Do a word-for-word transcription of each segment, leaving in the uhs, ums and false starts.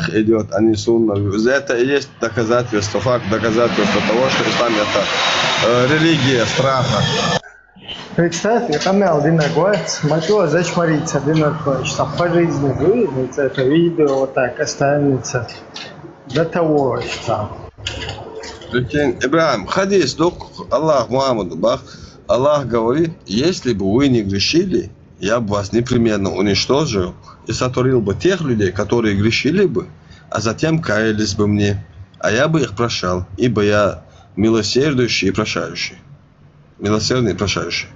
идет, а не сунна. Это и есть доказательство, факт, доказательство того, что ислам — это э, религия страха. Представь, я там динар гвац, мачо зачмарица динар квач, там по жизни выйдет это видео вот так останется до того, что там. Прикинь, Ибрахим, хадис, ну, Аллах Мухаммаду бах, Аллах говорит: «Если бы вы не грешили, я бы вас непременно уничтожил и сотворил бы тех людей, которые грешили бы, а затем каялись бы мне, а я бы их прощал, ибо я милосердующий и прощающий». Милосердный и прощающий.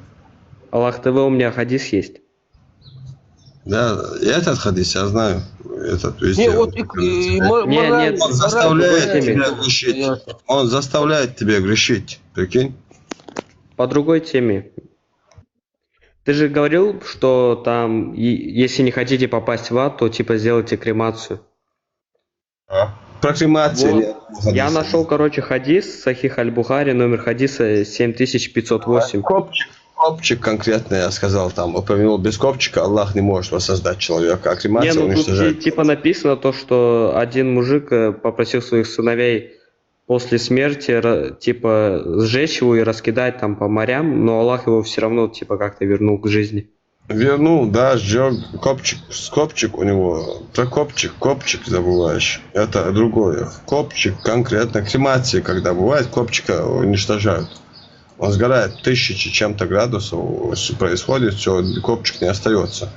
Аллах ТВ, у меня хадис есть. Да, я этот хадис, я знаю. Этот, везде Не, он вот и, прикрывается. и мо- Не, мораль- нет, Он мораль- заставляет другой теме. тебя грешить. Ясно. Он заставляет тебя грешить. Прикинь? По другой теме. Ты же говорил, что там, и- если не хотите попасть в ад, то типа сделайте кремацию. А? Про кремацию Вот. нет. Я нашел, короче, хадис, Сахих Аль-Бухари, номер хадиса семь тысяч пятьсот восемь. Копчик, копчик конкретно я сказал, там, упомянул, без копчика Аллах не может воссоздать человека, а Не, кремация ну тут уничтожает. ти- типа написано то, что один мужик э, попросил своих сыновей после смерти ра- типа сжечь его и раскидать там по морям, но Аллах его все равно типа как-то вернул к жизни. Вернул, да, сжег копчик, с копчик у него, про копчик, копчик забываешь, это другое. Копчик конкретно, кремации, когда бывает, копчика уничтожают. Он сгорает тысячи чем-то градусов, с- происходит, все, копчик не остается.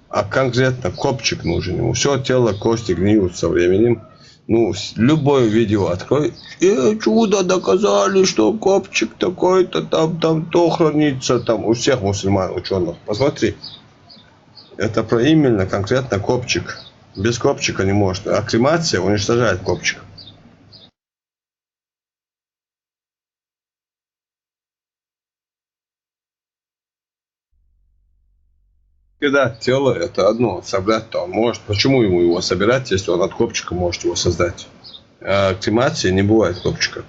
А конкретно копчик нужен ему. Все тело, кости гниют со временем. Ну, с- любое видео открой. Э, чудо доказали, что копчик такой-то там, там то хранится, там у всех мусульман ученых. Посмотри. Это про именно конкретно копчик. Без копчика не может. А кремация уничтожает копчик. Кидать тело — это одно, собрать-то он может. Почему ему его собирать, если он от копчика может его создать? А кремации не бывает копчика.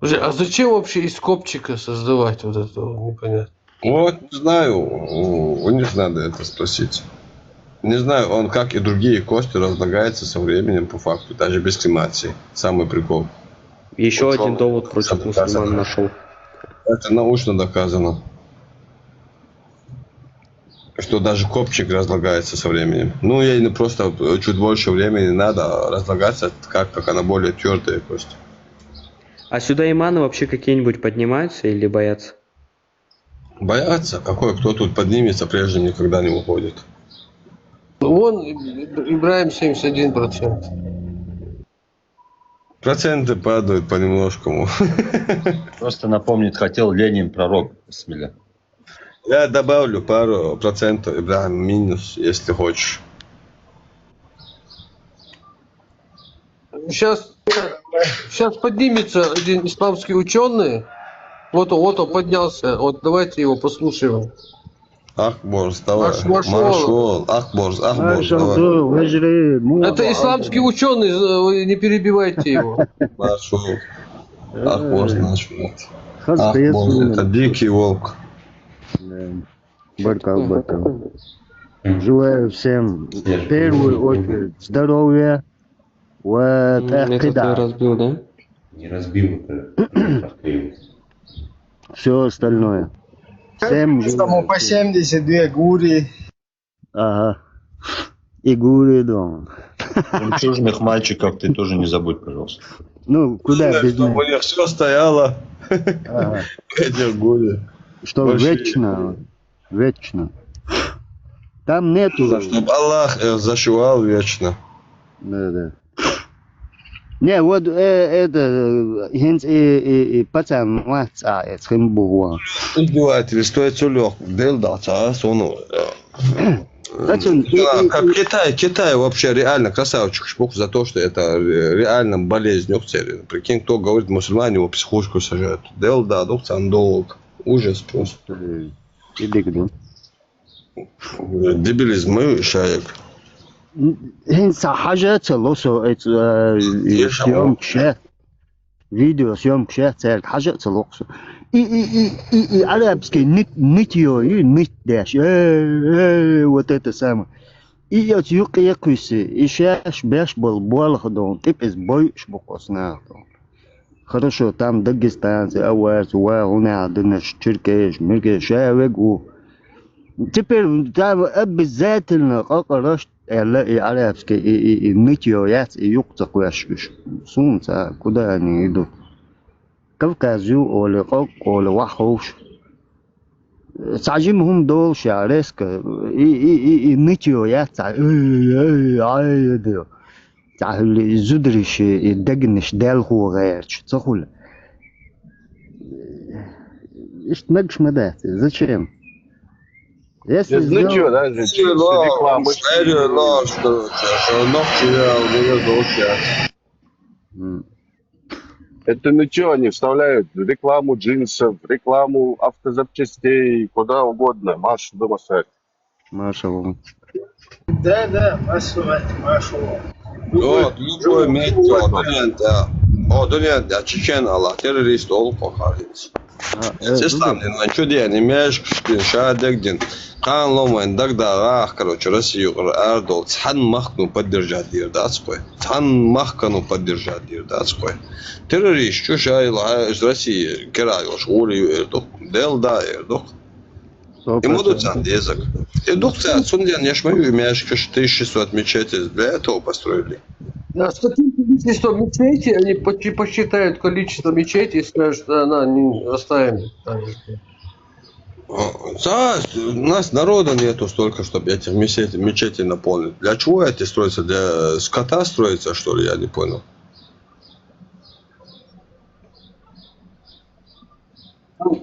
Подожди, а зачем вообще из копчика создавать вот это? Вот непонятно. Вот, не знаю, у у них надо это спросить. Не знаю, он, как и другие кости, разлагается со временем по факту, даже без кремации. Самый прикол. Еще Вот один он довод против сам мусульман доказывает. Нашел. Это научно доказано, что даже копчик разлагается со временем. Ну, ей ну, просто чуть больше времени надо разлагаться, как, как она более твердая кость. А сюда иманы вообще какие-нибудь поднимаются или боятся? Боятся? Какой? Кто тут поднимется, прежним никогда не уходит. Ну, вон Иб- Ибраим семьдесят один процент. Проценты падают понемножку. Просто напомнить хотел, Ленин пророк. Бисмилля. Я добавлю пару процентов, Ибрахим, минус, если хочешь. Сейчас, сейчас поднимется один исламский ученый. Вот он, вот он поднялся. Вот давайте его послушаем. Ахборс, давай. Марш- маршал. Маршал. Ахборс, Ахборс, давай. Маршалды, вежри, му. Это исламский ученый, э, вы не перебивайте его. Маршал. Ахборс, Маршал. Хаз Ахборс, это бесуна. Дикий волк. Баркал, баркал. Желаю всем в первую очередь здоровья. Вот, М, Это ты да. Разбил, да? Не разбил это. Отклеил. Все остальное. Всем Каждому желаю. По семьдесят две гури. Ага. И гури дом. Жемчужных мальчиков ты тоже не забудь, пожалуйста. Ну, куда без Чтобы них? у них все стояло. Ага. Эти гури. Что Вообще. Вечно. Вечно. Там нету. Чтобы Аллах их зашивал вечно. Да, да. Не, вот э, это, э, хинц и, и, и пацан, ма, ца, э, цхим бугуа. Издевательство, это лёг. Дел да, ца, сону. Зачем? И, Да, и, как Китай, Китай вообще реально красавчик шпук за то, что это ре- реально болезнь. Ёх, цели. Прикинь, кто говорит, мусульмане его в психушку сажают. Дел да, дух цан долг. Ужас просто. и дигду. Дебилизм, мы шаек. Хинца хажа целосо, э, э, Ешамо. съем кше. Видео съем кше, церк хажа целосо. И, и, и, и, и арабский нит, нитьё, и нит дэш. Э, э, вот это самое. и оцу юкъе кхуьссий, и шаьш беш болу болх дон, тӀе иза бойуш бу кхо наха дон. Хорошо, там дагестанцы, аварцы, ва гӀунехь динарш, черкеш, меркеш, ша вега ву. Теперь там обязательно къакъараш аьлла, и арабский, и, и, и нытьё яц, и юкъа ца кхоьссуш уьш. Суна ца, куда они идут? Кавказ ю олий, къокъ олий, вахьуш. Цхьа жима хӀума долуш яхь, резко, и, и, и, и нытьё яц, цхьа, ай, ай, ай, ай, ай, цхьа хӀуьлла и зударий шен, и дегнаш делхо гӀерташ, ца хуьлу. Иштта мегаш ма дац, зачем? Если Без сделал нытьё, да, же Всё, чисто да, реклама. Уж, э, да, что, что, ногти, да, у меня дочь, да. М. Это нытьё они вставляют в рекламу джинсов, в рекламу автозапчастей, куда угодно. Марш дома сядь. Маршалла. Да, да, маршалла, маршалла. Вот, любой метод, о, дуьнен тӀа, о, дуьнен тӀа чечен ала, террорист олу кхо хӀинца. А, э, Сестам, ну, а чё ден, и мешкаш дин, ша дег дин. Кхана лом вайн дагадогӀу, короче, Россию арадолу цхьана махкано поддержать дийр дац кхой. Цхьана махкано поддержать дийр дац кхой. Террорист чу ша йилла, из Россия кира йолуш гӀур ю эр ду. Дел да эр ду. И ма ду царна дезаг. И ду-кх цара, цундела еш ма ю и мешкаш, тысяча шестьсот мечетей для этого построили. Да, с таким количеством мечетей они почти посчитают количество мечетей и скажут, что она не оставим. О, да, у нас народа нету столько, чтобы этих мечетей, мечетей наполнить. Для чего эти строятся? Для скота строятся, что ли? Я не понял.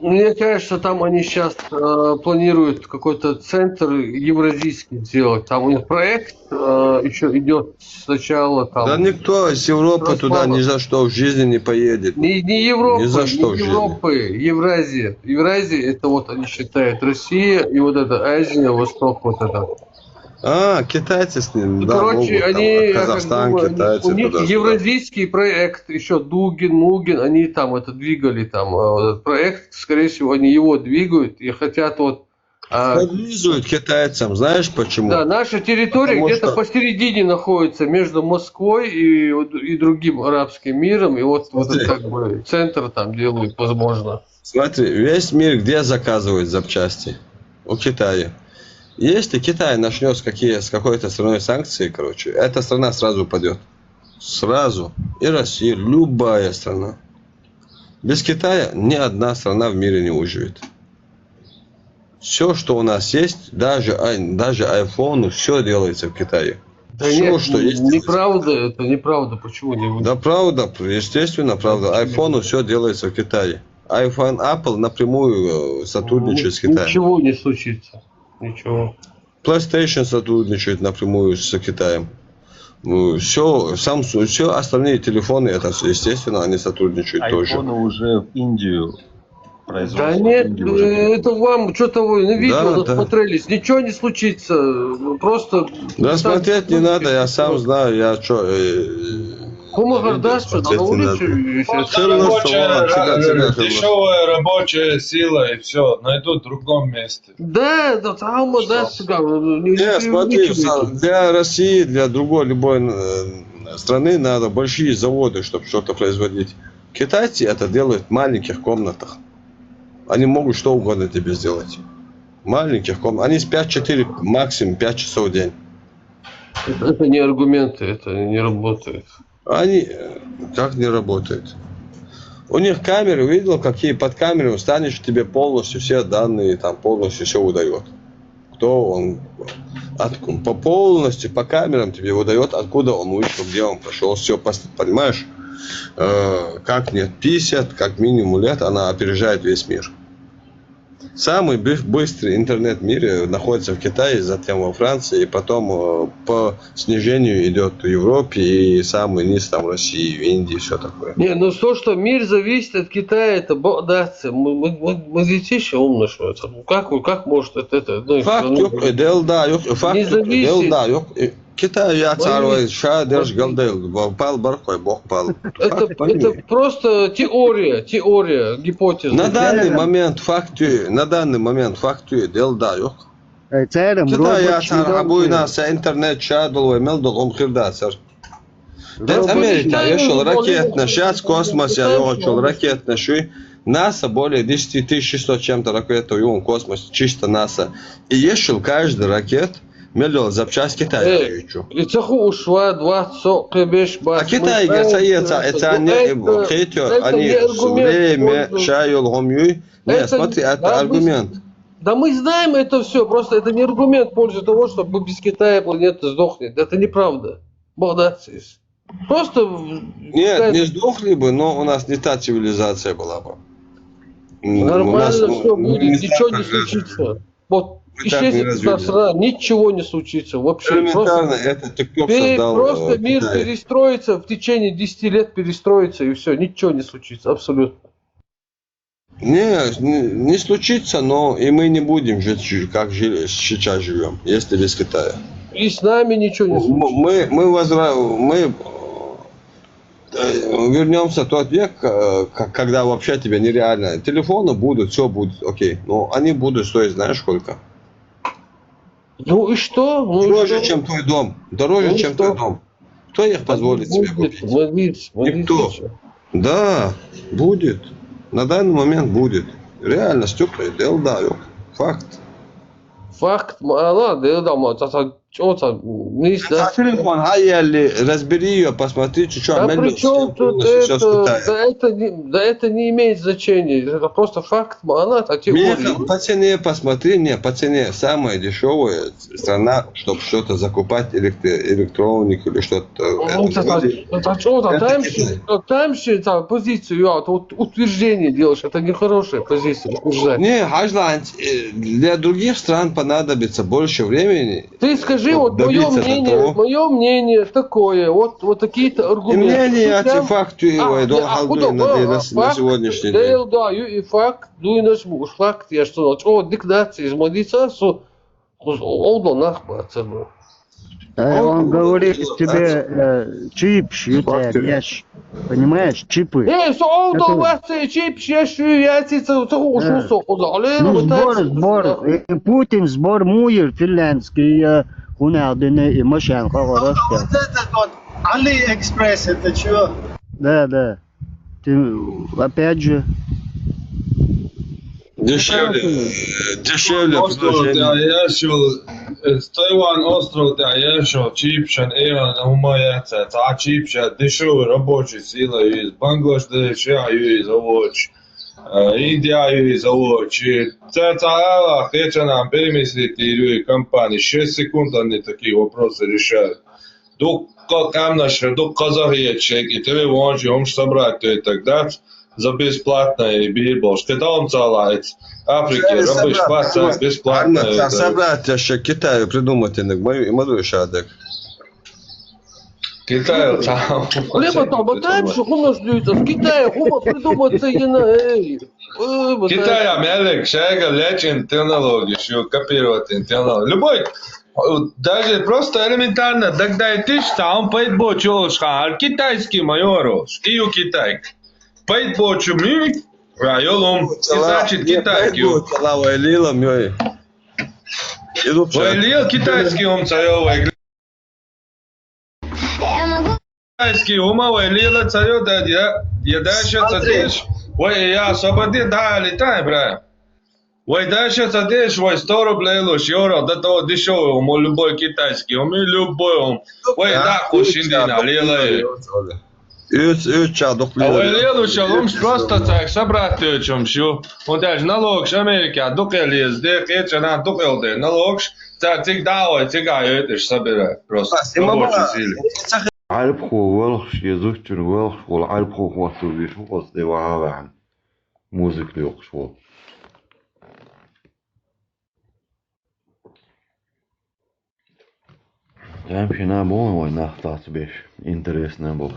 Мне кажется, там они сейчас э, планируют какой-то центр евразийский сделать. Там у них проект э, еще идет сначала. Там Да никто из Европы туда ни за что в жизни не поедет. Не, не Европы, Ни за что не в жизни. Европы, Евразия. Евразия это вот они считают Россия и вот эта Азия, Восток вот это. А, китайцы с ним, Ну, да, короче, могут там, они, я как Казахстан, думаю, они- китайцы у них туда-сюда. Евразийский проект, еще Дугин, Мугин, они там это двигали, там э, этот проект, скорее всего, они его двигают и хотят вот а, Подлизывают китайцам, знаешь почему? Да, наша территория Потому где-то что посередине находится между Москвой и, и другим арабским миром, и вот, вот Смотри. Как бы центр там делают, возможно. Смотри, весь мир где заказывает запчасти? У Китая. Если Китай начнет с, какие, с какой-то страной санкции, короче, эта страна сразу упадет. Сразу. И Россия, любая страна. Без Китая ни одна страна в мире не выживет. Все, что у нас есть, даже, ай- даже айфону, все делается в Китае. Да Все, нет, что есть, делается. Неправда, это неправда. Почему не Да правда, естественно, правда. Айфону все делается в Китае. iPhone, Apple напрямую э, сотрудничает с Китаем. Ничего не случится. Ничего. PlayStation сотрудничает напрямую с Китаем. Все, Samsung, все остальные телефоны, это, естественно, они сотрудничают тоже. Айфоны уже в Индию. Да нет, это вам что-то вы на видео Да, да. Насмотрелись. Ничего не случится. Просто Да смотреть не надо, я сам знаю, я что. Хумагар даст, на улице. Дешевая рабочая сила, и все, найдут в другом месте. Да, да, там, да, Нет, смотри, для России, для другой любой э, страны надо большие заводы, чтобы что-то производить. Китайцы это делают в маленьких комнатах. Они могут что угодно тебе сделать. В маленьких комнатах. Они спят четыре, максимум пять часов в день. Это не аргументы, это не работает. Они э, как не работают? У них камеры, видел, какие под камеру встанешь, тебе полностью все данные, там полностью все выдает. Кто он, от, по полностью по камерам тебе выдает, откуда он вышел, где он прошел, все, понимаешь, э, как нет, пятьдесят, как минимум лет, она опережает весь мир. Самый быс- быстрый интернет в мире находится в Китае, затем во Франции, и потом э, по снижению идет в Европе, и самый низ там в России, в Индии, все такое. Не, ну то, что мир зависит от Китая, это бо- да, це- мы, мы, мы, мы детище умно, что это. Ну как вы, как может это, это ну, Факт ну, юкъ, э, дел да юкъ, э, факт Не юкъ, э, дел зависит. Да юкъ. Э, Китай я царвай ша держ галдел, пал баркой бок пал. Это, Факт это понятно. Просто теория, теория, гипотеза. На данный момент факт, э, на данный момент факт, э, дел да юкъ. Ай, церам Китай робот яцар хьабуйна са интернет шадал вай мел догӀум хир дацар. Дэц Америка яшал ракетна, шац космос я йогӀачул ракетна шуй. НАСА более десять тысяч шестьсот чем-то ракетов юн космос, чисто НАСА. И ешил каждый ракет мел йол запчасть Китай Э, ючу. И цаху ушва двадцать со кебеш А бат. Китай гер са яца, это не хетё, это они не аргумент, время он шайол хом юй. Не, это смотри, это да, мы аргумент. Да мы знаем это все, просто это не аргумент в пользу того, что мы без Китая планета сдохнет. Это неправда. Молодцы. Просто в- Нет, Китай- не сдохли бы, но у нас не та цивилизация была бы. М, у нас, Нормально ну, все мы будет, не ничего так не как раз. Случится. Вот, Мы так не исчезнет развились. Страна, ничего не случится. Вообще, Элементарно, просто, это TikTok пе- создал, просто э, мир Китай. Перестроится в течение десяти лет, перестроится, и все, ничего не случится, абсолютно. Не, не, не случится, но и мы не будем жить, жи- как жили, сейчас живем, если без Китая. И с нами ничего не случится. Мы, мы, возра- мы э, вернемся в тот век, э, к- когда вообще тебе нереально. Телефоны будут, все будет, окей. Но они будут стоить, знаешь, сколько? Ну и что? Ну и Дороже, что? Чем твой дом. Дороже, Ну и чем что? Твой дом. Кто их позволит себе купить? Молодец, молодец. Никто. Да, будет. На данный момент будет. Реально, Степа, дело да, ёк. Факт. Факт, ма- а ладно, дело да, ма- та- та- чё там, не знаю. Телефон, а я ли, разбери ее, посмотри, что Да при чем тут это? Да это, не, да это не имеет значения. Это просто факт, ма- она, а теория. По цене посмотри, не, по цене самая дешевая страна, чтобы что-то закупать, электро- электронику или что-то. Ну, это, это, это что, там, там, там позицию, а, тут утверждение делаешь, это нехорошая позиция, утверждать. Не, Хажлан, э, для других стран понадобится больше времени. Ты скажи, вот мое мнение, мое мнение такое, вот, вот такие-то аргументы. Мнение, эти факты, а, ой, а, долго а, на сегодняшний день. Да, и факт, ну и наш факт, я что, что, диктация из молиться, Олдо нах бацар. Э, он говорит тебе, э, чипш, ю тя еш. Понимаешь, чипы. Э, со олдо ваце чипш еш, ю яци ца ца ху шу со ху за. Ну, сбор, сбор. Э, Путин сбор муир финляндский, э, хунал дыны и машан хагорос. Алиэкспресс, это чё? Да, да. Ты, опять же, Дешевле, э, дешевле Остров предложение. Тя ешил, э, с Тайвань остров тя ешил, чипшан, эйан, умая, ца, ца, чипша, дешевый рабочий сила из Бангладеш, я из овощ, э, Индия из овощ. Ца, ца, ала, хеча нам переместить и компании. Шесть секунд они такие вопросы решают. Дукха къамнаш, дукха казах ечек, и тебе вон же, он собрать, то и так далее. За бесплатно и бирбош. Когда он цалаец? Африке, рабы шпаца, бесплатно. Собрать, я ще Китаю придумать, и нагмаю, и мадуй шадек. Китаю цал. Хлеба там, а там же хума ждётся. В Китае хума придумать, ей. Китая мелек, шайга лечин технологии, шу копировать технологии. Любой, даже просто элементарно, тогда и ты что, он поет бочу, а китайский майор, и у Китай. Поет бочу, ми, а йолом, значит, китайский. Лава лила, мёй. Лил китайский, он цаёвый. Китайский ума, вай лила царё, да, я, я дальше цадеш. Вай, я освободи, да, летай, бра. Вай дальше цадеш, вай сто рублей луш, евро, да того дешёвый, ум, любой китайский, ум, и любой, ум. Вай, да, кушинди на, лила. Үч, үч чадук. А вай лила, шалом, просто так, собрать, чем шу. Он даже налог, Америка, дукел езде, кечана, дукел де, налог, так, цик давай, цик, а, это ж собирать, просто. Рабочие силы. Ӏарбхо велхаш, я зухчун велхаш, вол Ӏарбхо хвасту виш, хвасте ваха вахан. Музыка лёхаш вол. Ямшина бон вай нах тац беш. Интересно бо.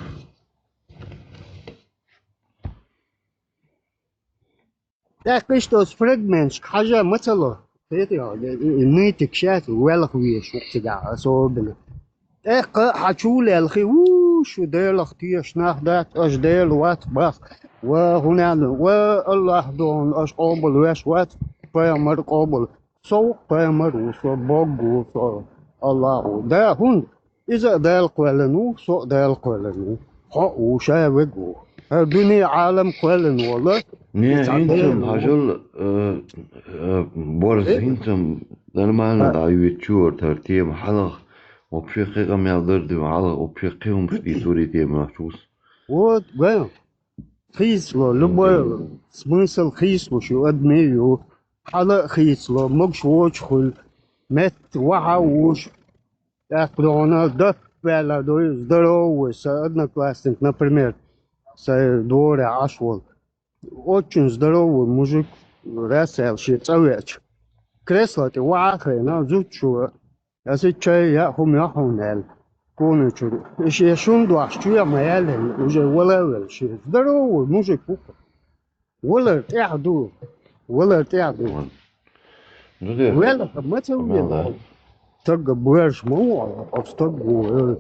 ТӀаккха иштта оцу фрагменташка хьажа ма ца ло. Хетий хьо, нитик шаьш велха везаш ву цига особенно. ТӀаккха хьан чу лелхи, ву, шу Делах тешаш нах дац, аша Дела вац бах. Ва хӀунда аьлла, ва Аллах дохун аша къобал веш вац, пайхамар къобал. Со ву пайхамар ву, со Бог ву, со Аллах ву. Да, хӀунда? Иза а Дала кхоьллина ву, со а Дала кхоьллина ву. Хьо а ву, ша а вег ву. ХӀара дуьне Ӏалам кхоьллина волу. Не, иза хӀинца Дала ву. Хьажал, э, э, борз Э? ХӀинца нормально А. дӀаюьйту чу вара тара тема хьалха. Вообще кхин къамел дара ду, хьалха вообще кхин хӀумаш дийцур и тема чу ву. Вот, гой. Хийцало, любой смысл хийцалуш ю, адми ю. Хьала а хийцало, могуш воцуш хуьлу, метта вахьа а вуш, тӀаккха догӀуна дап ваьлла дуй, здоровый, сан одноклассник, например, сайн дворе Ӏаш волу. Очень здоровый мужик, рас аьлла, шен цӀа веача. Кресло тӀе вахьа а хиъна, зудчо, аса чай яа хӀума йохьуна аьлла, коначуьра. И шен шун дохьуш чоь ма яьллина, уже вала а велла шен. Здоровый мужик ву-кх. Валар тӀехь ду. Валар тӀехь ду. Ну, де. Велха ма ца вела. Стаг боьрша ма ву, а стаг ву, э,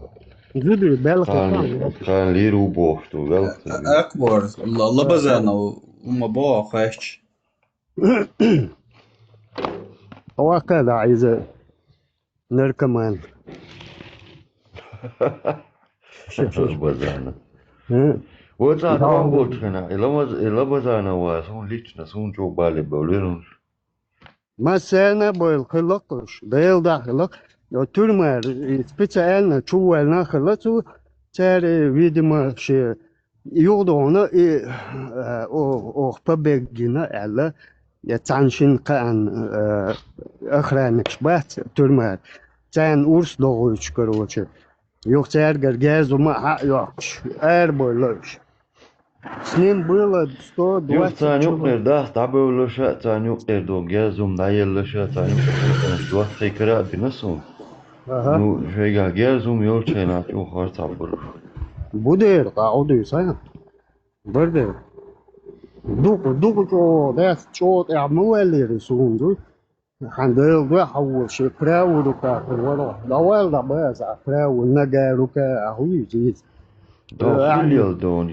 зударий белха. Кхана, кхана лийр ву бохуш ду, велха ца вела. Акбар, Ла-, Лабазанов, ума боху хьаьжча. Ваккха да иза. Наркоман. Лабазана. Э? Вай цхьа Да. тӀом болчу хенахь, и Ламаз-, и Лабазанов ван, суна лично, суна чӀогӀа бале бевлира хӀуна. Массарна а бойла хилла-кх уьш, Делан дуьхьа хилла-кх. Йо, тюрьмара, и специально чу воьллина а хилла цу, цара, видимо, шен юхадогӀуна и, э, о-, оха побег гина аьлла, я цхьана шинна кхаьан, э, охранникаш бац тюрьмара. Царна урс догӀуьйтуш, короче. Юха цаьргара герз хӀума а хьа а йоккхуш, арабевлла уьш. С ним было сто двадцать человек. Юха царна юккъера дас дӀабевллаша а, царна юккъера догу герз хӀума дӀаеллаша а, царна юккъера дас доцций кара а бина суна. Аха. Ну, шайгахь герз хӀума йолчу хенахь чӀогӀа харцахь бара уьш. Бу дера, къа Ӏу дуьйцу хьайна. Бар дера. Дукха, дукха чӀогӀа, даьхка чӀогӀа тӀехь ма ваьллера суна ду. Хьан Дела дуьхьа ву, шен правую рука хир вара. ДӀавала дӀа база, правую, нога рука а хӀуьйза иза. Дов Э, хилла дона.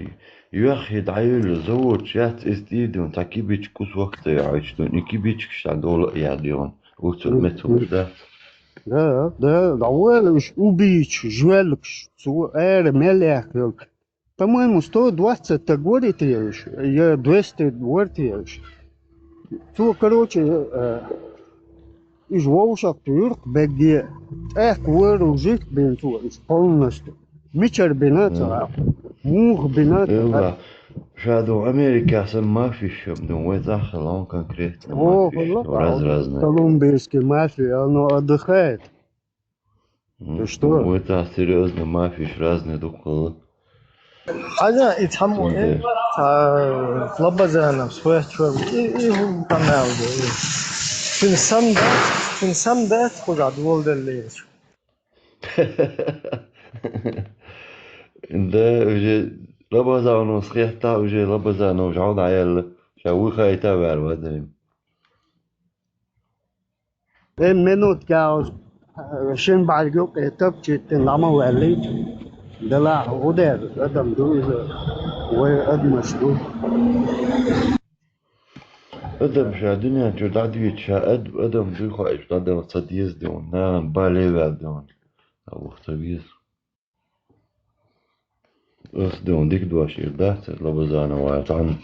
Йоьххе дӀайуьллу заводаш яц иза тӀе дона, цхьа кибичка кусок ца йоьхьуьйтуш дона. И кибичкаш дӀадовла а яц дона. Уьцур Мгм. мецур дац. Да, да, дӀавала уьш убийца, жоьллакаш, цо ара мел яьккхина. По-моему, сто двадцать стаг вара и те уьш, я двести вара те уьш. Цо, короче, э, уьш вовшах туьйра-кх бегге, тӀаккха вара жуьгтабина цо уьш полностью. Мичара бина ца хаьа, муха бина ца хаьа. Ша ду Америка санна мафиш ду, вай цӀахь хилла конкретно мафиш, раз-разные. Колумбийский мафия, оно отдыхает. М, Ты что? Вай цӀахь серьёзно мафиш разные дукха хилла. Хьажа, и цхьаммо, Цунде. э, цхьа Лабазанов, Суэцчур, и, и хӀун канал ду, и. Цуьнан сам дац, цуьнан сам дац, кхузахь доладеллераш. Да, уже Лабазановс хетта, уже Лабазанов жӀаьла дӀаяьлла, ша вуй хаийта ваьлла вадайм. Э, минутка, э, шин бӀаьрга юккъе тапчиттина дӀа ма ваьллийта. Делахь гӀу дер адам ду иза, вай адамаш ду. Адам ша дуьнен чу дӀадоьдуш ша ад-, адам дуй хоуьйтуш дӀадала ца деза де ван, нахана бале а ваьлла де ван. Аллах ца веза. Ас де ван дика дош ир дац, Лабазанова цхьамма.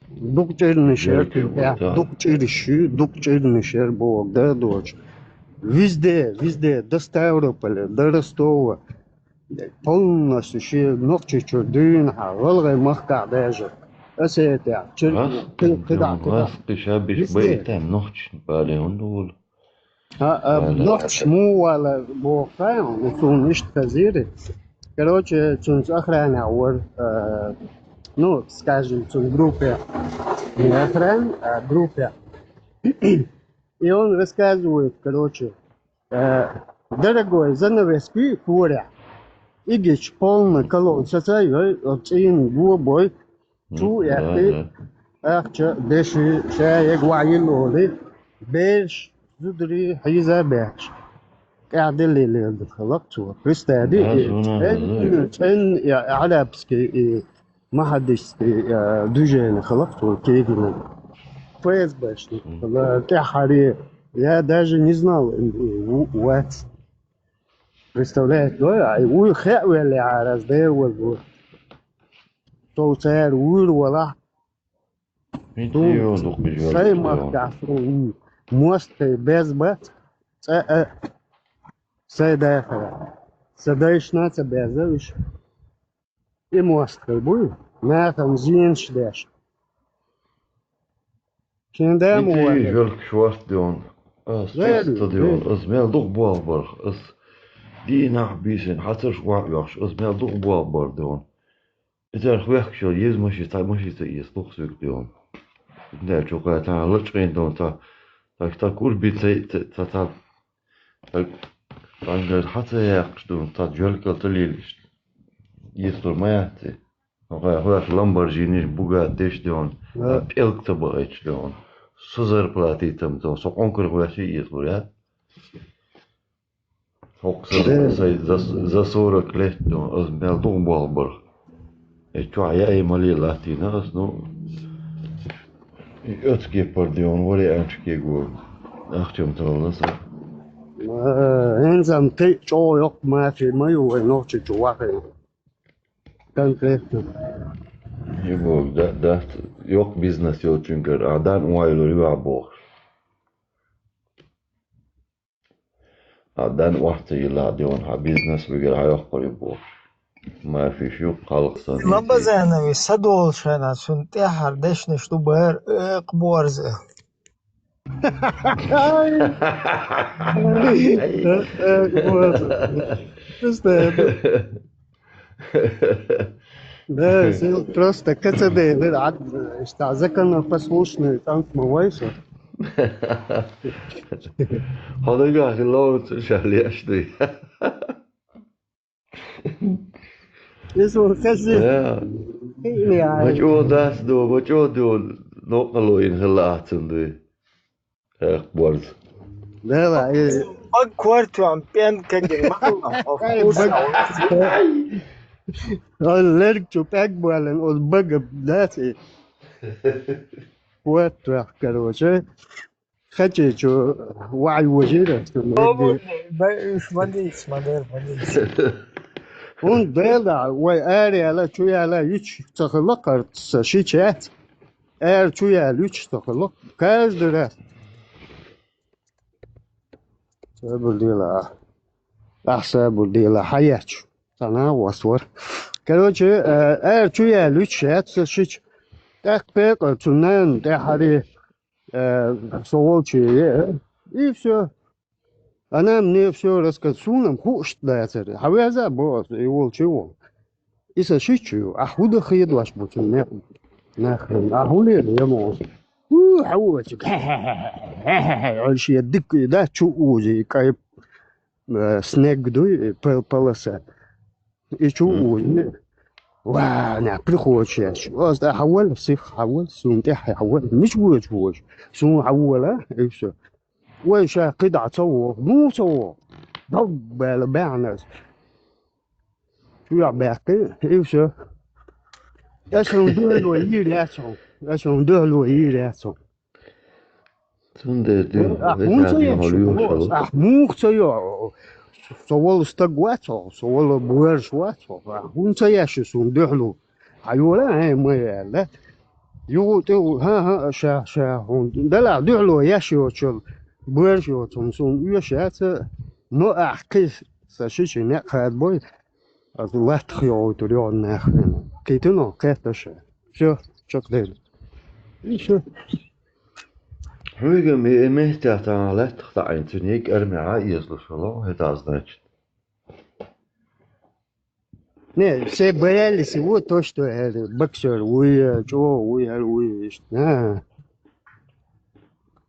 Дукха чӀирнаш яра, Дерриг дукха чӀирнаш ю, дукха чӀирнаш яра боху, да, доцу. Везде, везде, до Ставрополя, до Ростова. Полностью шен Нохчийчуьра дуьйна хьан, гӀалгӀай махкахь даже. Осетехь, Чер-, Гьас-, кхидӀа, кхидӀа. Гьас-, кхиша биш Везде. Байтан нохчашна бале хӀунда волу? А, а, Ай, да. Нохчаш муха вала боху хьайна, ну, суна иштта хезира. Короче, цуьнца охранник вара, э, ну, скажем, цуьнан группе. Не охран, а группе. И он рассказывает, короче, э, дорогой, занавески куря. Игич полный колонн сацай, ой, цӀийна го бой. Цу М, аьхкий, да, да. Ахча, деши, шаерг ваьлла олий, бераш, зударий хьийза баьхкаш, тӀаьхьа деллий леладелла хилла-кх цо. Представь, Да, и суна, цӀен-, да. цӀен-, и арабский, и махдистский, э, движение хилла-кх цо кегина. ФСБшник, тӀехьари. Я даже не знал, м, в-, вац. Представляете, да? А уй хеӀ велли гӀараз, дер вазур. Тов цар вур вала. Митти Ту йолдух бижар сай йолдух. Махкафу, мостей без бац. ЦӀа, э, сай дахара. Са дайшна ца беза виш. И мост хай буй. Нахам зинш деш. Шен дам Митти вай. Жолк шварт дён. Аз Вай, тесто дён. вай. Аз мел дух болбар. Аз динах бисен. Хацаш вар йохш. Аз мел дух болбар дён. Итар хвехкшо ез маши, та маши та ез лух свик дён. Итнер чукай та лачкин дён та. Так та курби та, та, та, та. Так тангар хата яхш дён, та жолкал та лилиш. Ез тур маятти. Хвех Ламборджини, Бугатти дён. Да. Пелк та бач дён. Со зарплати там дён. Со конкур хвехи ез бур, я? Хокса Э. за, за, за сорок лет, ну, аз мел дух болбар. Э, чё, я и мали латина, аз, ну, и отске пардион, вали анчке го. Ах, чем тролласа. Э, энзам ты чё, ёк, мафи, мою, э, ночи, чё, вахи. Конкретно. И бог, да, да, ёк бизнес, ё чунгар, а дан уайлу, ю а бог. А дан вахта йила дён, хьа бизнес вигар хьа йохкур ю бу. Ма фиш ю халкъ сан. Ламбазанови садолшана сун тӀехьар дешнаш ду бар, э, къборза. Ай. Э, э, къборза. Просто это Да, сил просто КЦД, да, а, что, законопослушный танк Мавайса. Хадага хилаут шалияшты. Если он хасил. Да. Или а. Бачо дас до, бачо до, но калоин хилаатсынды. Эх, борз. Да, да, э. Баг квартуам пен каген махла. Ай, баг. Он лерк чу пек буален, он баг, да, си. Вот так, короче. Хачи чу вай вожира, что мы О, эти. Ба, уж мадис, мадер, мадис. Он да, да, вай, ари, ала, чу, ала, юч, цахла, карт, са, ши, чат. Эр чуял юч тохло. Каждый раз. Сабур дила. Ах, сабур дила. Хаяч. Сана васвар. Короче, э, эр чуял юч яц шич. Так пек, цунан, тахари, э, соволчи, э, и все. Она мне все рассказала, сунам хуш да цари. Хавяза бо, и волчи вол. Иса шичу, а худа хыйд ваш бутун не. Нахрен, а хули не мо. У, хавачи. Альши дик да чу узи, кай, э, снег дуй, э, пол-, полоса. И чу узи. Ва, на, приходишь. Оста хавал, сих хавал, сунте хавал. Нич вуч вуч. Сун хавала, и все. Вай ша кыда цаво, ну цаво. Дог бела бянас. Чуя бяки, и все. Я сам дуло и ряцо. Я сам дуло и ряцо. Сунде дю. А, мунца я чу. А, мунца я. Совол стагвацо, совол буэршвацо. А, мунца я шу сун дуло. Аюла, э, мы, э, да? Ю, ты, ха, ха, ша, ша, хун. Да ла, дуло, я шу, чул. Буэршвацо, сун, ю, ша, ца. Но, а, кис, са ши, ши, не, хад бой. А, лат, хё, тур, ё, нахрен. Киту, но, кэта, ша. Все, чок, дэл. И все. Хуйга ми, э, местя, та, лат, та, ин, цу, ник, армия, а, если шо, это значит. Не, все боялись его, то, что, э, боксёр, уй, э, чего, уй, э, уй, ишт, а.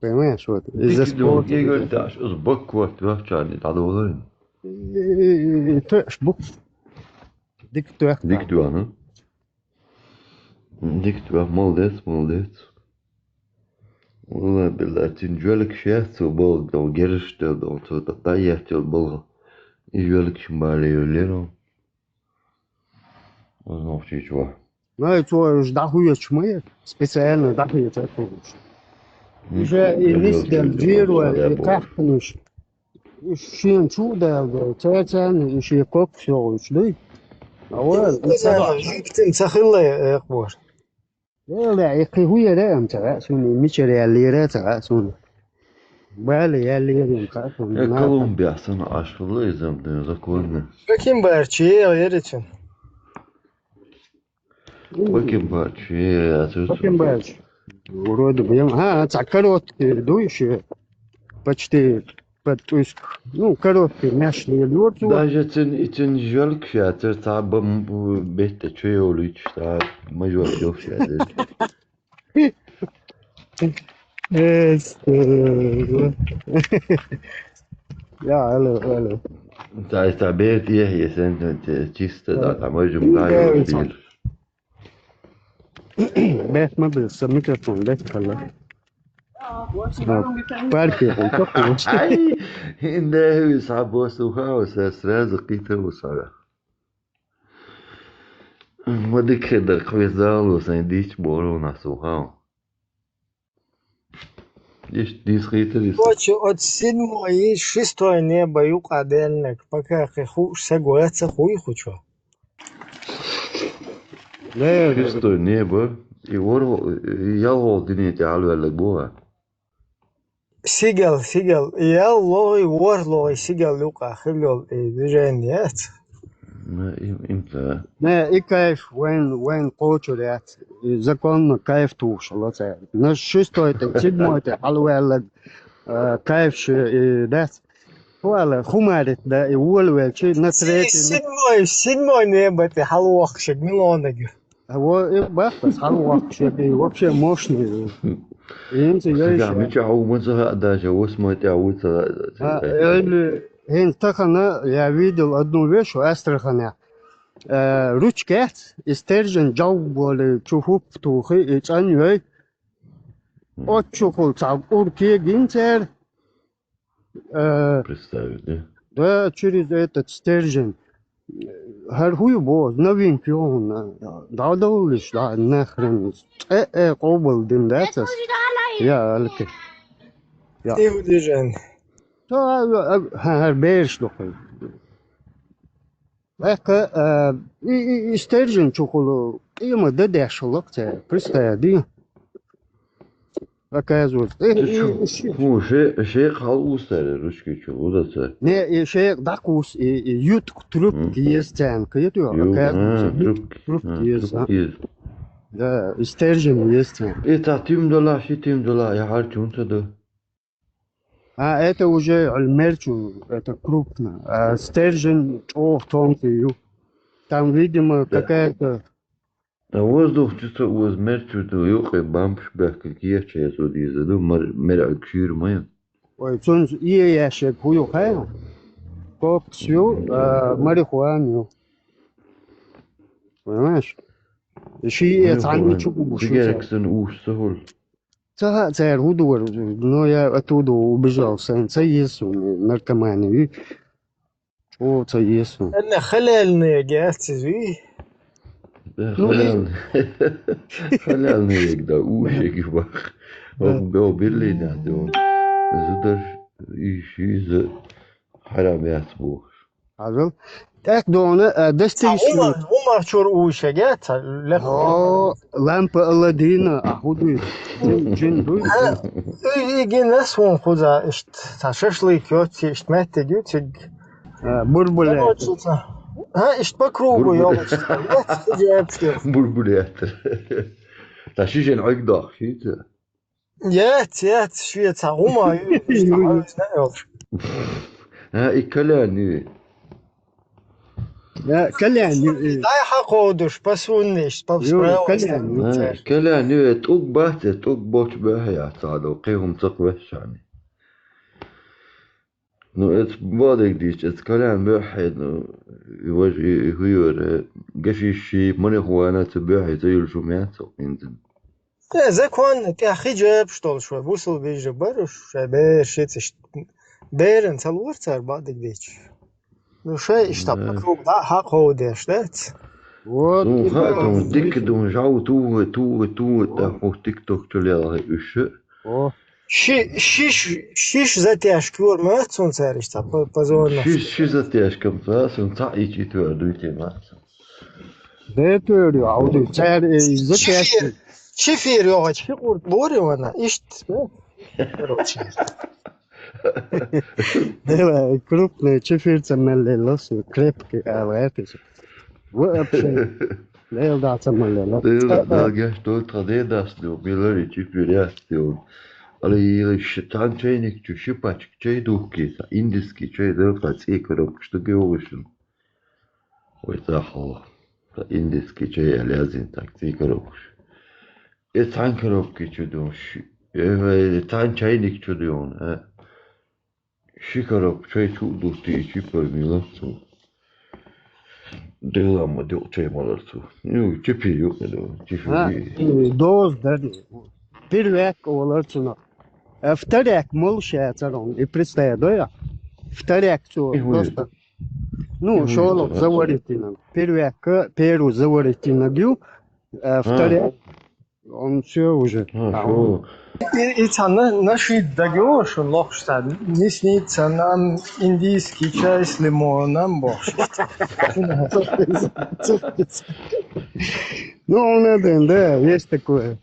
Понимаешь, вот, из-за Дик спорта. Дик даш, из бок вот, вот, чарли, да, да, да. Э, э, э, то, ш-, бок. Дик то, Дик то, ну. Дик то, молодец, молодец. Ула, била, тин жолик шех, цу бол, дон, гериш, дон, цу та, та, я, цу бол. И жолик шимбале, юлеро. Ознов чичва. Ну, и цо уж дахует шмы, специально дахует, это уж. Уже и нисдал жийра вара, и кхаьхканаш. Уж шена чу а даладо, царцарна и шен коккас йогӀуш дуй. А вара, и ца дош. Жиктина ца хилла экъа бора. Эла, и кхин хӀун яра, ам ца хаьа суна, и мичара яьллера а ца хаьа суна. Бала яьллера ам хаьа суна. Э, Колумбия санна Ӏаш хилла иза ам ден законна. Бакенбардж, э, яра цун. Бакенбардж, э, яцур цун. Бакенбардж. Вроде бы, а, ца короткий дуй ши, почти под туск. Ну, короткий мяч не лёрцу. Даже цин, и цин жёлк ши, а цир ца бам, бу, бетта чу йолуч, ца ма жёлк йов ши, а цир. Эс, э, я, алло, алло. Ца, ца бер тие, если чисто, да, там уже много. Бехма бил, са микрофон бехкала. Парке, он как лучше. Ай, инде хӀуьйса босу хаоса, сразу кхитар ву сара. Ма дика хир дара, кхин веза ало сайн дийцча боху хьуна ас ву хьо. Иштта дийца хийтар иза. Короче, оцу седьмой, шестой небо юкъа даьлларг, пока кхин хууш саг вац а хуй хучо. Шестой небо, и ворхӀ-, и ялхолгӀа дуьне тӀе хьалаваьлларг бу хьан? Сигал, сигал. Ял логӀий, ворхӀ логӀий сигал юкъа хила йолу и движение яц. Ну, им, им ца. Не, и кайф, вайн, вайн кхочур яц. И законно кайф тухуш хила цара. Ну, шестой тӀе, седьмой тӀе хьалаваьлларг, э, кайф шу и дац. Хьо ала, хумарит да, и волавелчи, на третий, на седьмой, седьмой небо тӀе хьалавоккхуш милонаг ю. А во и баккхас хьалавоккхуш, и вообще мощный. ХӀинца йойша. Мичахь ву ма ца хаьа даже, восьмой тӀехь ву ца хаьа. А, или хӀинца тахана я видел одну вещь в Астрахани. Э, ручка яц, и стержень жовг болу, чу хӀуппа тухи, и цӀан йой. Оццухула цхьа кӀур кегина цара. Э, представить, да? Да, через этот стержень. ХӀара хӀу ю боху, новинка ю хьуна. ДӀадовлуш, да, нахрен. Э, э, къобал дина дац ас. Я, алки. Я. И хӀу дижен? Та, а, а, хӀара бераш ду кхуьй. ТӀаккха, а, и, и, и стержень чухула къема дан деш хӀаллакх цара, представь, дий? Оказывается. Э, э, э, ши- ХӀун, ше-, шекъ хьалаусара ручки чу, лузаца? Не, и шекъ дӀакхус, и, и юткъ трубка еза царна, кхетий хьо? Ю-, оказывается, а, юткъ трубка. Трубка еза, а? Трубка еза. Да, и стержень еза царна. И цхьа тим далахь, ши тим далахь, я хьарчун ца до. А, это уже мерчу, это крупно. А стержень чӀогӀа тонкий ю. Там, видимо, да, какая-то... А воздух чу ца оза мерчу ду, юкъе бампаш бехкарг еча еза дийза ду, мер-, мераьлг шуьйра ма ю. Ой, цунца иэяшек хӀу ю хаьа? Кокс ю, а, марихуана ю. Понимаешь? Ши э цхьанна чу гуш ю. Сигараксана уш ца хуьлу. Ца хаьа цара хӀу дора, но я оттуда убежал, сайн ца еза суна, наркомани вуй. Чо ца еза суна. Анна халяльная гяц иза вуй? Да, ну, халяльная. Халяльная да, ушеги бах. Да. О, о, Берлина, да. Зудар, и ши за харам яц бу. Хьажал. ТӀаккха дона, а, дастагаш... Цхьа хӀума, хӀума чуьра уьйшаге, цхьа лекха. О, лампа Аладдина, а хӀу дуй? Жин, жин дуй? А, и, и гинас вон хуза, иштта, цхьа шашлык йоцци, иштта меттиг ю цига. А, бурбуле. Короче, цхьа. А, иштта по кругу йолуш. Бурбуле. Цхьа шишен Ӏиг дохуш, шица. Яц, яц, шеца хӀума ю, иштта хьовзина йолуш. А, и кальян ю. Я, кальян ю, и. Дай хьакховдуш, по сунниш, по справа. Кальян ю. А, кальян ю, э, тӀуг бац, э, тӀуг боч бехьа яц, цхьадо, кхин хӀума ца кхоьссачарна. Ну, эца бадиг дийцча, эца кальян бехьа, ну, и важа, и, и хӀуьйора, гашиш ши, марихуана ца бехьа, ца юлуш хӀума яц, хӀинца. Э, законна тӀехь хи жепаш долуш вай, бусалба вежарий бара уьш, шайн бераш яц иштта. Беран ца лора цара бакъдерг дийцча. Ну, шайн иштта по кругу дӀа а хьакховдеш, дац? Вот, ну, и хаьа, бара. Дика ду, жав туху, туху, туху, тӀаккха хӀокху тикток чу лелхи уьш. О. Ши, шиш, шиш затяжка йора ма яц цунна цара иштта по, по зонам. Ши, ши затяжка ма яц цунна, цхьаъ ичи тоьар дуй те ма яц цунна. Де тоьар ю, хьо дуй, цара, э, затяжка. Шифер, шифер йогӀу, ши къурд бора вана, иштта. Короче. Дела, крупный шифер ца мел лелла, крепкий, а, вообще. Лела дац ца мел лелла. Дела, да, геш, то тха де дац, да, милари шифер яц, да. Али, или ш-, тхан чайник чу ши пачка чай духки, индийский чай, да, тха цӀе коробка, что говоришь? Ой, цхьа хьо. Тха индийский чай, а лязин, так, цӀе коробка. Э, тхан коробка чу дун, ши-, э, э, тхан чайник чу дун, э. Ши коробка чай чу духти, ши пар милар цу. Дела ма дел чай малар цу. Ну, чипи ю, да, чипи. А, и доз дари. Первяк олар цунах. А вторяк мол ша царон. И представь, да я? Вторяк цу, и просто. Ну, и шоло, да, заварительно. Первяк, первый заварительно гю, а вторяк Он всё уже. А, а, всё. И, и цхьана наши дагео шун лохуш цхьа. Нисни цхьана индийский чай с лимоном бохуш. Ну, он это, да, есть такое.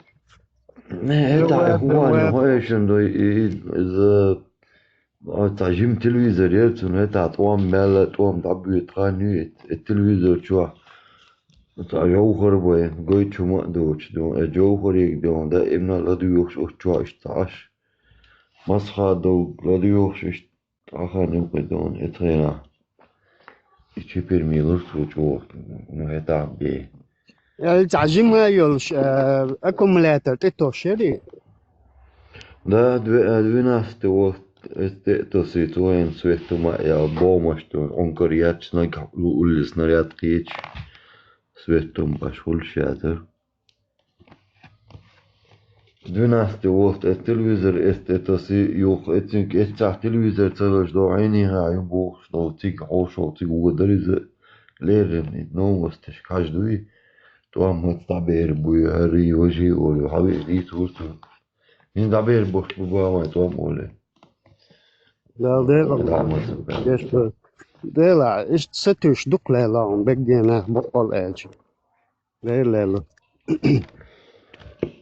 Не, это, бывает, бывает, бывает, и, и, из-, Ой, цхьа жима телевизор яра цунна, хӀета тӀом мел, тӀом дӀабоьду хан ю, э, телевизор чохь. Цхьа жовхӀар бай, гойтуш хӀума а доцуш ду, э, жовхӀариг ду, даимна ладоьгӀуш оцу чохь иштта Ӏаш. Масха дог ладоьгӀуш иштта Ӏахан юкъе ду, э, цхьана. И чипирми лур цо чӀогӀа, ну, хӀетахь бен. Э, цхьа жима йолуш, э, аккумулятор тӀе тосуш яри? Да, две-, э, двенадцатый вот, эс тӀе а тосуьйту вайн свет хӀума а ял, бомаш ду, Ӏункар яц, нагахь у-, уллис наряд кхечу, свет хӀума баш хуьлуш язар. Двенадцатый вот, э, телевизор эс тӀе тосу, юха эцинг эццахь телевизор ца луш до, Ӏийниха ю бохуш долу цига, хьошалгӀа цига вон дара иза, леррина и новосташка хьажа дуй, тӀом маца дӀабер буй, хӀарий, важий олу, хьан веа дийца вур цунна. ХӀинца дӀабер бохуш бу бан вайн тӀом олий. Дала дела, дала маца бен. Дела, иштта сатуьйсуш дукха лела хьуна, беггенах баккъал аьлча. Лер лело.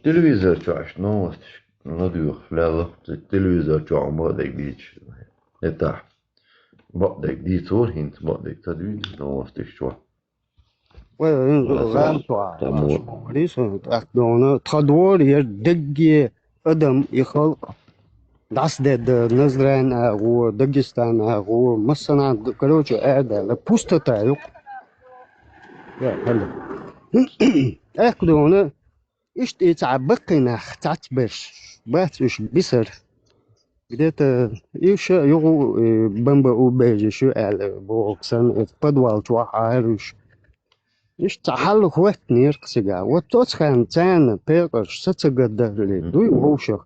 Телевизор чохь новосташ ладоьгӀуш лело, телевизор чохь бакъдерг дийцаш. ХӀетахь бакъдерг дийцора, хӀинца бакъдерг ца дуьйцу новосташ чохь. Вай, вай, вай, вай, вай, вай, вай, вай, вай, тӀаккха дона, тхан дора яра дегге адам и халкъ. ДӀасадедда Назран агӀо, Дагестан агӀо, массанхьа, короче, аьрдаьлла, пустота ю. Я, хӀаллак. ТӀаккха дуьйна, иштта и цхьа баккхий нах цхьацца берш, бац уьш бисар. Где-то и ша юха, э, бомба убежище ю аьлла боху санна, оцу подвал чохь Ӏара уьш. Иштта цхьа хьал хӀоттинера-кх цигахь. Вот оцу хенна царна пекъарш са ца гадале, дуй вовшах.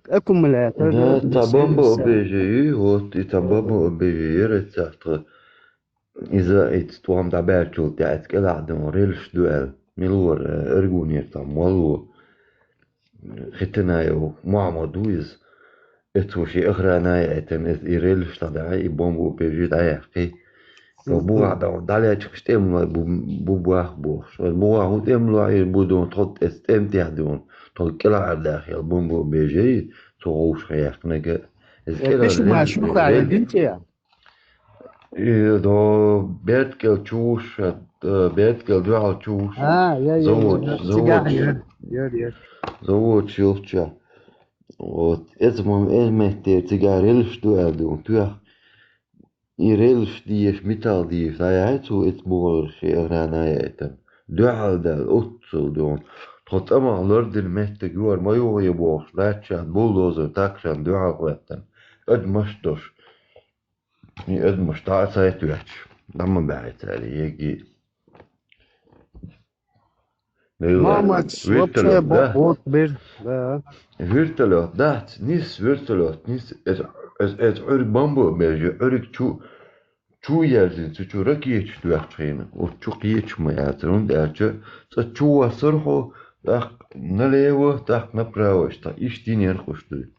Аккумулятор. Да, цхьа бомба убежище ю, вот, и цхьа бомба убежище яра цхьа тха. Иза, и тӀом дӀабаьллачул тӀаьхьа кӀелахь ду, рельсаш ду аьлла. Мила вара, э, Аргунера цхьа молла ву. Хитанаев Мухьаммад ву иза. Эцо шен охрана а яийтина, эца и рельсаш дӀадахьий, и бомба убежище дӀаяьккхий. Цо бугӀа дӀа-, дӀалечкъаш тӀемалой бу, бу бах бохуш. Аса бугӀа хӀун тӀемалой ира бу дуьйна, тхо эца тӀем тӀехь дуьйна, тхо кӀелахь ара дахьа яла бомба убежище, цо вовшах яьккхинарг. Иза кӀелара пишу рельс, машин рельс. И до Берткел чу вуш, э, Берткел дуьхьал чу вуш. А, я, я, завод, я, я. Завод. Цигахь, я, я, я. Завод шилча. Вот, эца ма-, эца меттера цигахь рельсаш ду аьлла ду, туьх. И рельсаш дезаш, металл дезаш, дӀаяьхьи цо эца бугӀалара шен охрана а яийтина. Дуьхьал даьлла, оццул ду. Тхо цӀа ма лардина меттиг юхара ма юхае бохуш, лаьтташ бульдозер такшан дуьхьал хӀоьттина. Адамаш а долуш. И адамаш дӀа а ца хӀоьттича, дӀа ма баьхьи цара еги. Мамац, вертолёт, вообще, да? Бо-, бот бер, да. Вертолёт, дац, нис вертолёт, нис, эс, эс, эс Ӏуьрг бомба бежи, Ӏуьрг чу, чу ерзина, цу чу ракеташ доьхчу хьийна. Оцу чу кхеча ма яцара, хӀунда аьлча, цӀа чу воссара хьо, тӀаккха налево, тӀаккха направо, иштта, иштта йинера хӀуш дуй.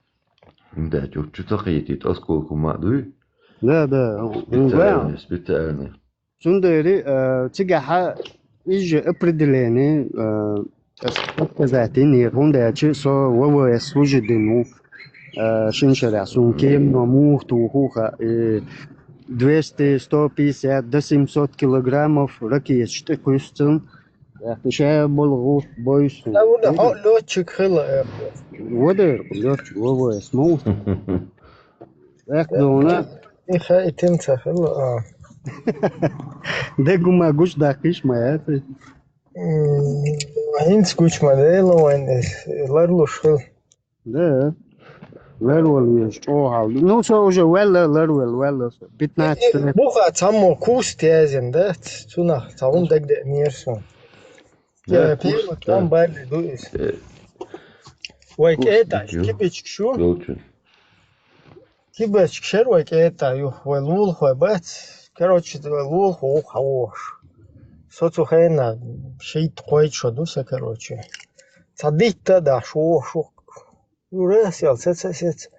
Да, чё, чё такие, ты осколку ма дуй? Да, да. Специальный, специальный. Цундери, э, цигахьа изжи определение, э, показать инер, хунда чи со В В С служит дину, э, шиншаря сун кем но мух тухуха, э, двести, сто пятьдесят до семьсот килограммов ракет штыкуйсцин. Яхты ше болгу бойсу. Наверное, хо лётчик хыла. Водер, лётчик, В В С мух. Эх, дона. Иха итин цахыла. Дегума гуш да кыш маяты. Инц гучма дейла вайн ларлуш хыл. Да. Ларвал еш чохал. Ну, со уже велла, ларвал, велла. Пятнадцать. Буха цамо куст язин, да? Цуна цаун дегде нерсу. Да, Я пиво куст, там да. Бали дуис. Э, Вай куст кета, идёт. Кибичкшу. Гёлчин. Кибичкшер вай кета, юх, вай лул хой бац. Короче, вай лул хо хавош. Соцу хайна шейт хой шодуса, короче. Цадитта да шо шо. Юрес ял сец сец.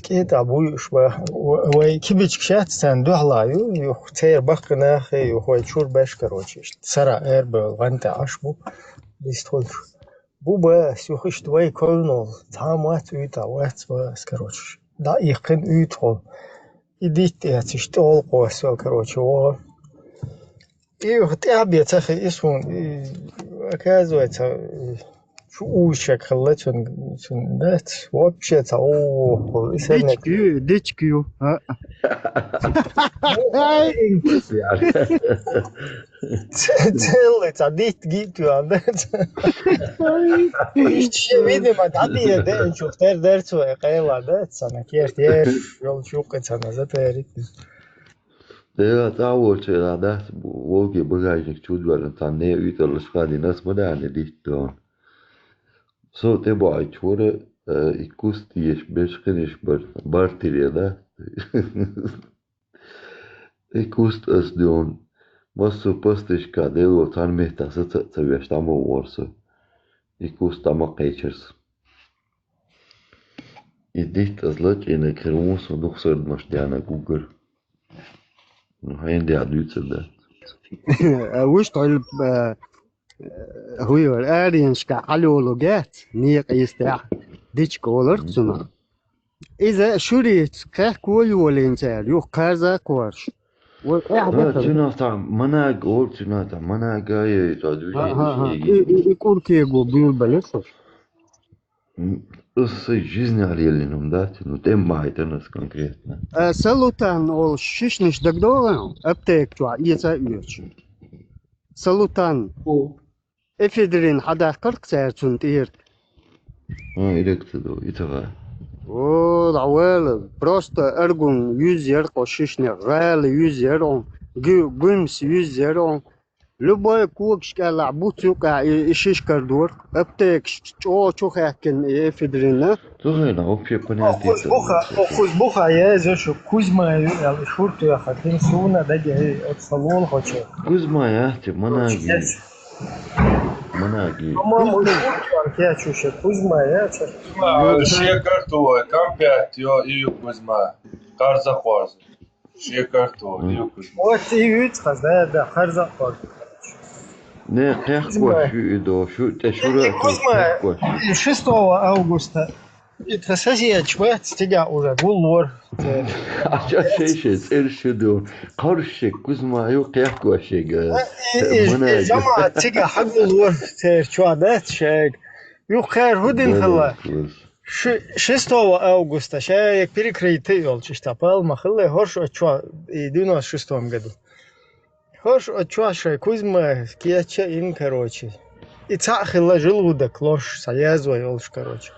Кета буюш ба. Вай кибичкшат сен духлаю, юх, цер бакна хе, юх, вай чур беш, короче. Сара эр ба, ванта аш бу. Бистхольш. Бу ба, сюхиш твой ковнул. Там вац уйта, вац вац, короче. Да, их кын уйт хол. Идит я циш тол косвел, короче, о. И вот я бе цахи и сун, и оказывается, и шу уйшек хылла чун, чун, да, вообще ца, о, и сенек. Дичкю, дичкю. А, Целый ца дит гит ю, а, да. Ишчи, видимо, да, бе, да, чухтер дерцу, э, кайла, да, ца на керт, еш, жол чук, ца на затерит. Да, да, вот, да, да, Волги багажник чудварен, там не уйта лишь хади нас мадане дит дон. Со те бай чура, э, и куст еш, беш кыниш бар, бартире, да. И куст ас дон. Массу пастышка дело тан мехта са ца, ца веш там ворса. И куст там кечерс. И дит аз лач, и на кермус, духсерд маш дяна гугар. Ну, хайн дя дуйца, да. А уж толь, э, хуйор, ариеншка, алёлу гет, ниек истя, дичка олар цуна. Иза шури, кэх кой волин цер, юх карза корш. Вот, эх, А, вот. цуна там, манаг, ол цуна там, манага, и то Ага, ага. И, движение. и, и курки го бил балешо. М, с жизни арелином, да, ну, тем майтанас конкретно. Э, Салутан ол шишниш дагдоган, аптек чуа, иеца юрч. Салутан. Эфедрин хадах кырк цер цун тир. А, иректе до, итага. О, да, well, просто аргун юз ер, ко шишне, гал юз ер, он, гу-, гумс юз ер, он. Любой кук шкала, бутюка, и, и шишкар дур. Аптек, ш-, чо, чо хакин, и эфедрина. Тоже на общее понятие. Охуз буха, охуз буха, я зошу Кузьма, я шурту я хакин суна, да, я от салон хочу. Кузьма, я, те, манаги. Yes. Манаги. По-моему, шурту я чуше, Кузьма, я чё. Кузьма, шекарту, компят, йо, и Кузьма. Карза хорз. Шекарту, и Кузьма. Вот и вид, да, да, харза хорз. Не, кехкош, шу и до, шу, те шура, Кузьма, кехкош. шестого августа. И это сосед, чувак, тебя уже гулор. А чё шей шей, цер ши до. Корше, Кузьма, ю кехкош, га. И, и, и Манаги. жама, тебя хагулор, цер чё, да, чек. Ю хер худин хала. Ш-, шестого августа, ща як перекрытый ёл, чисто пал махалле, хорш отчуа, и девяносто шестом году. Хорш отчуа, шай Кузьма, кияча ин, короче. И ца хила жил вуда клош, саязвай олш, короче.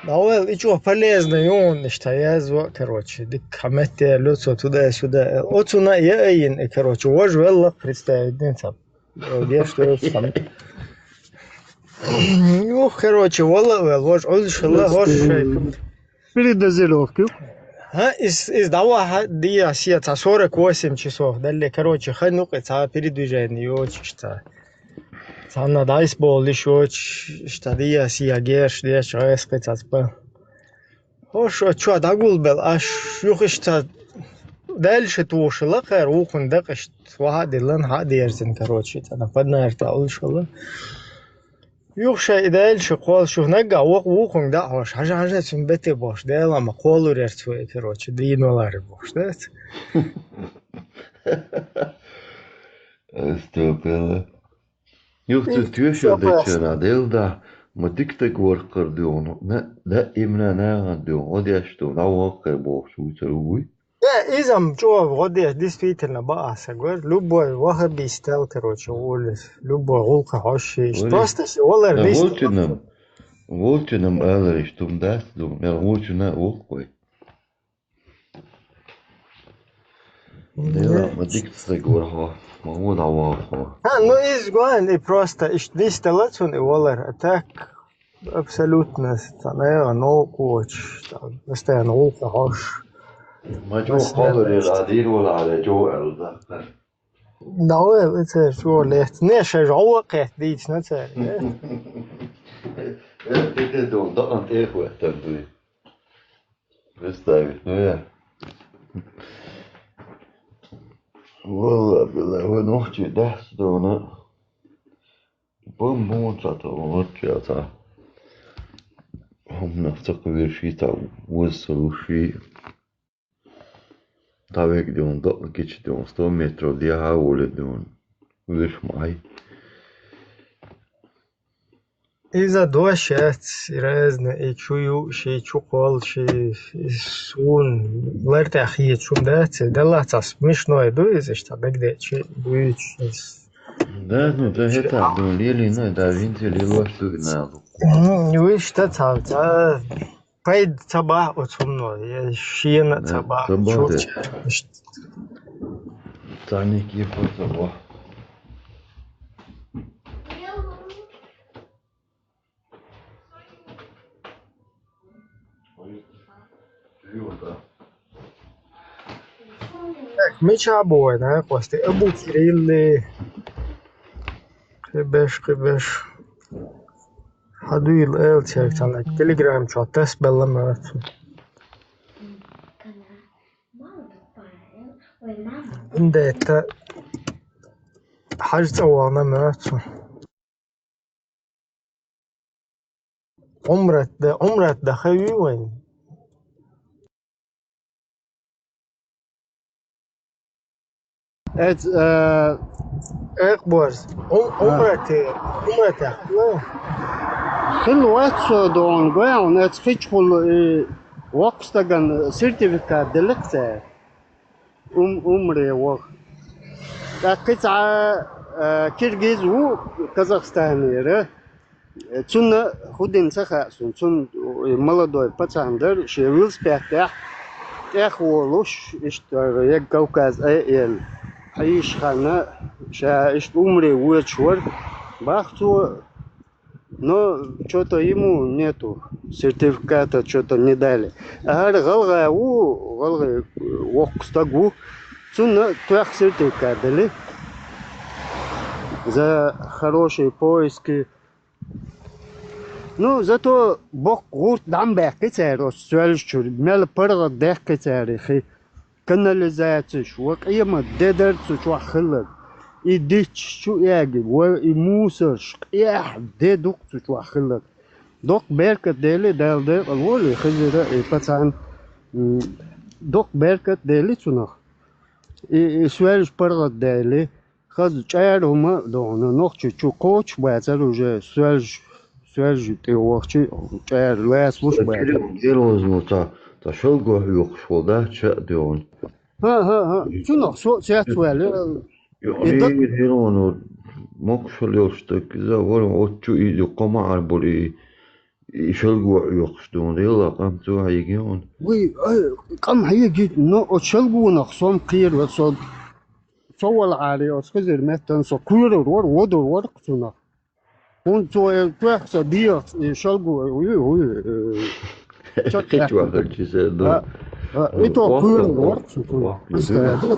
Да, well, и чё полезно, и он, что язва, короче. Дик хамете, лёцо туда-сюда. Оцуна я ин, и, короче, вож велла представить, не сам. Где что сам. Ну, короче, вала, вал, вож, он шла, вож, шай. Передозировки. А, из, из дава, ха, дия, сия, ца сорок восемь часов. Далее, короче, ханук, ца передвижение, очень что. Ца на дайс бол, ещё, что дия, сия, геш, дия, что, эс, ца, спа. Хьо шо чо дӀагулбел, аш юха иштта дальше тохаш лакхара вукхун дакъа иштта ваха а диллан, хьа а дерзина, короче, цӀена поднарта улшала. Юха шай и дальше кхол шух нагга вакъ вукхун дӀа а хьош, хьажа, хьажа, цун бете бохуш, Дела ма кхолур яр цо, короче, дийна валаре бохуш, дац? Астагфирулла. Юха цу тешал дечара, Дела да, ма дика стаг вархкар дуьгӀна, на, да имна нагӀан дуьгӀна, гӀо деш ду, на ваккхар бохуш, вуй цар вуй? Э, иза-м чӀогӀа гӀо деш, действительно, баа саг вар. Любой вахабистал, короче, улис. Любой гӀуллакха хьош шиш. Улис. Просто ши валар Да лист. Волчунам, волчунам алариш тум дац, ду, мел волчуна вукхой. Дела, ма дика стаг вар хьо, ма вон а ван хьо. А, ну, из гуан, и просто иш дистала цун и валар. А так, абсолютно, цхьа, наверное, новкъа воцуш, там, постоянно гӀуллакха хьош. Ма чӀогӀа кхоллар яра, дийр вала хьала, чӀогӀа аьлла даккхар. Да, ой, цар чӀогӀа лехца. Не, ша жовва кхетта дийцина цар, э? Э, тӀе-тӀе дон, дакъан тӀехветтан дуй. Представить, ну я. Валла, билла, вай нохчий дац дона. Бам бон ца то, вот я ца. ХӀуманах ца кхоьруший ца, ваза ца луший. ДӀавега дуьн, дакъа гича дуьн, сто метров дехьа а воле дуьн. Вуьш ма Ӏай. Иза дош яц, и разный, и чу ю, ши чу кхол, ши, и сун лар тӀехь хеташ хӀума дац, и далла цхьа смешной ду иза, иштта дагадеачи буьйцуш. Да, ну, да, это, ну, лели, ну, да, винти лилош ду, и надо. Мгм, вуьш та цхьа, цхьа пайда ца бахь оцу хӀумано, я шена ца Да, бахь, ца бахь, чурча. Да. Царниг кепа ца бахь. Так, мича бу вай, да, кхости? Абу Кирилли. Кхибеш, кхибеш. Хьадуйла эл церг цхьана телеграм чохь тасбелла моьтту. Ин детта хьажа цӀа вахана моьтту. Ӏумрат да, Ӏумрат даха вуй вайн? Эц, э, Экъборз. Ум-, А. Умрате, умрате. Ну. Хилла вац со догӀун, гоьгӀун, эц хичхула и воккха стаган сертификат делира цара. Ум-, умре ваха. ТӀаккха цхьа, э, киргиз ву Казахстанера. Цунна хӀу дина ца хаьа суна. Цунна молодой пацан дара, шен велосипедехь тӀехволуш, иштта, я Кавказ, ай, эл, хьийша ханна, ша иштта умре воьдуш вара. Бах цо, но чё-то ему нету сертификата, чё-то не дали. А хӀара гӀалгӀа ву, гӀалгӀай воккха стаг ву, цунна тоьхна сертификат дали. За хорошие поиски. Ну, зато боккха гӀурт дӀа ма баьккхи цара оцу Соьлжа чуьра, мел паргӀат даьккхи цара хи. Канализацеш, ва къемат де дара цу чохь хилларг. И дитчаш чу эгий, ва и мусорш, къехь де ду-кх цу чохь хилларг. Доккха беркат дели, Дала декъала волий, Хизира, и пацан, м, доккха беркат дели цунах. И, и Соьлжа паргӀат дели, хаза чӀара хӀума а догӀуна, нохчий чу кхочуш бацара уже, Соьлжа, Соьлжа тӀе вахча чӀара лаьцалуш бацара. Кирилл, Кирилл, ну, цхьа, цхьа шалго хьоькхуш волу дац ша а догӀуна. ХӀа, хӀа, хӀа. Цунах со а цецваьлла. Йо, и дан- Кирилл, ну, мокшал йолуш стаг, иза вара оцу чу и, и кхо ма Ӏарбур и, и шалго хьоькхуш дуна, елла къам цо хьийгина. Вуй, ай, къам хьийгийта, но оцу шалгонах со-м кхера, со, со валахьара, оцу Хизира меттана со кхоьрур вара, водур вара-кх цунах. ХӀунда цо, э, тоьхна сан дегӀаца и шалго, вуй, вуй, э, чакх кхечо хилча, иза ду. А, а, и то кхоьрур вара-кх цунах. Вахкур ду.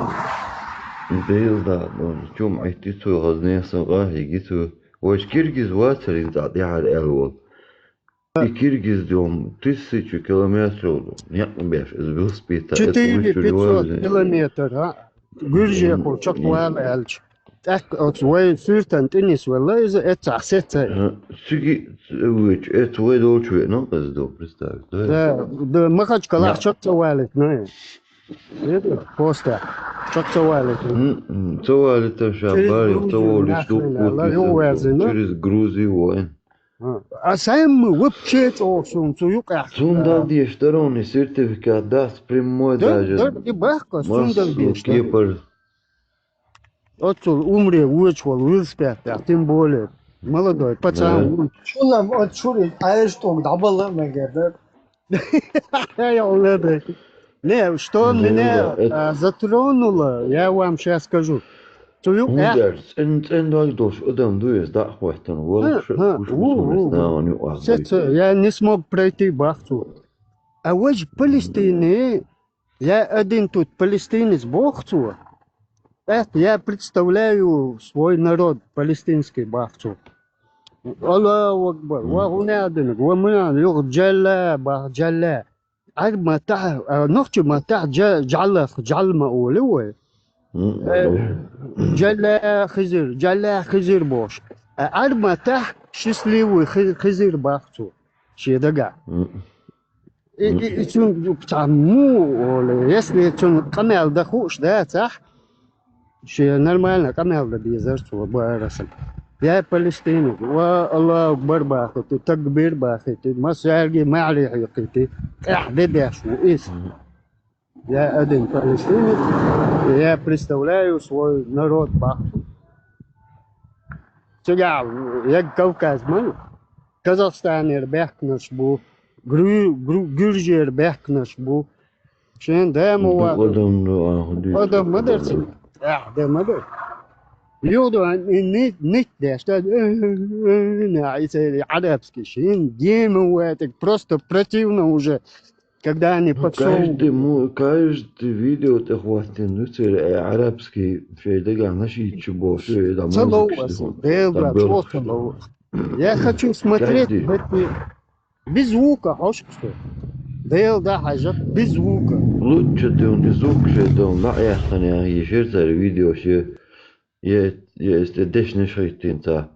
Дела да, ну, чу ма Ӏитти цо, хазне сан къа хьийги цо. Вайша киргиз вацара хӀинца тӀаьхьара аьлла волу. И киргиз дом тысячу километров. Некъ беш, из велосипеда. Четыре пятьсот километр, а? Гуьржехула чакхвала аьлча. ТӀаккха оцу вай суьртан тӀе нисвелла иза, эццахь сецай. Циги вуьйчу, эца вай долчу веана, из ду, представь. Да, да, Махачкалахь чакх ца валийта, ну. Видишь, постехь. Чакх ца валийта. М, м, ца валийта, ша барих ца волуш ду, через Грузию ваьзина. А самый вообще чӀогӀа суна цу юкъехь. Цунна дал деш дара хьуна сертификат дац, прямой даже. Дар, и бахка, цунна дал деш дара. Кепар. Оццул умре вочу волу велосипедехь, тем более. Молодой пацан. Да. Чулам от чури, а я что, дабала мегер, да? Я улады. Не, что меня, а, затронуло, я вам щас скажу. Цу юкъехь. ХӀунда аьлча цӀен-, цӀен дог долуш адам ду иза, дӀа а хӀоьттина, валлахӀи, ша гуш бу суна, нахана юкъахь. Сеца, я не смог пройти, бах цо. А важа Палестине, я один тут палестинец, бох цо. ТӀаккха я представляю свой народ палестинский, бах цо. Аллаху акбар. Ва хӀун аьлла динарг? Ва муьлхана юха джалла, бах, джалла. Ӏарб маттахь, а, нохчи маттахь джа-, джаллах, джалла ма олу вай. Э, джалла хизир, джалла хизир бохуш. А Ӏарб маттахь счастливый хи-, хизир бах цо шен дагахь. И, и, и цуьнга цхьа муха олу, если цунна къамел дан хууш дацахь, шен нормально къамел дан дезара цо, барасал. Я палестинец, ва Аллаху акбар бахийти, такбир бахийти, массаьрга маьхьарий хьекхийти, тӀаьхьа де деш ву иза. Я один палестинец, я представляю свой народ, бах цо. Цигахь, я Кавказ ма ю, Казахстанера баьхкинарш бу, Гру-, Гру-, Гуьржера баьхкинарш бу. Шен да ма ваха. Адам ма дара цигахь. Ах, да ма дара. Юхадо, и ни-, нит деш, да, и церан арабский, шен дема ватиг, просто противно уже. Когда они подсовывают. Каждый му-, каждый видео тӀе хӀоттийна ду церан, э, арабский, шайн дагахь нашид чу бохуш, э, да, ца лов аса, Дела, чӀогӀа ца лов. Я хочу смотреть в эти, без звука, хьошка со. Дела да хьажа, без звука. Лучше ты он звук же дом, на эхане, ешер церан видео ше. Я, я, эс тӀе дешнаш хӀиттийна ца.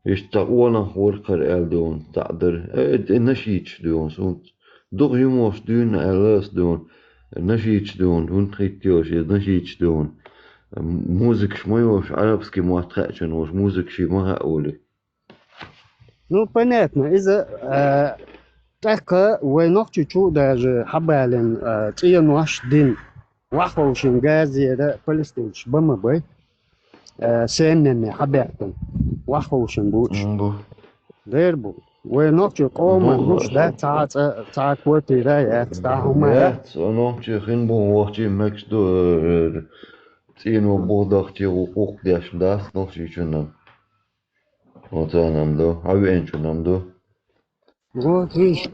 Иштта цхьа къонах вара кхара аьлла дуьйна, цхьаъ дара. Э, э, нашидаш дуьйна, суна дукха жималш дуьйна аьлла ас дуьйна. Нашидаш дуьйна, хӀунда хӀиттайолуш, я нашидаш дуьйна. М-, музыкаш ма йолуш, арабский мотт хаьа чан волуш, музыкаш ма хаьа олий. Ну, понятно, иза, а, тӀаккха вай нохчий чу а даже хьабалийна, а, цӀенош дина. Вахховшин Газера палестинцаш ба ма бай, э, семьями хьабаьхкина. Вахховшин буч. М, бу. Дер бу. Вай нохчий къоман буч, да, цхьа а цӀа, цхьа а квартира яц, цхьа а хӀума яц. Яц, нохчий хин бу, вохчий мегаш ду, э, цӀено бухадахчий ву къукх деш дац нохчий чунна. Оцанам ду, хьан веанчунам ду. Вот, видишь.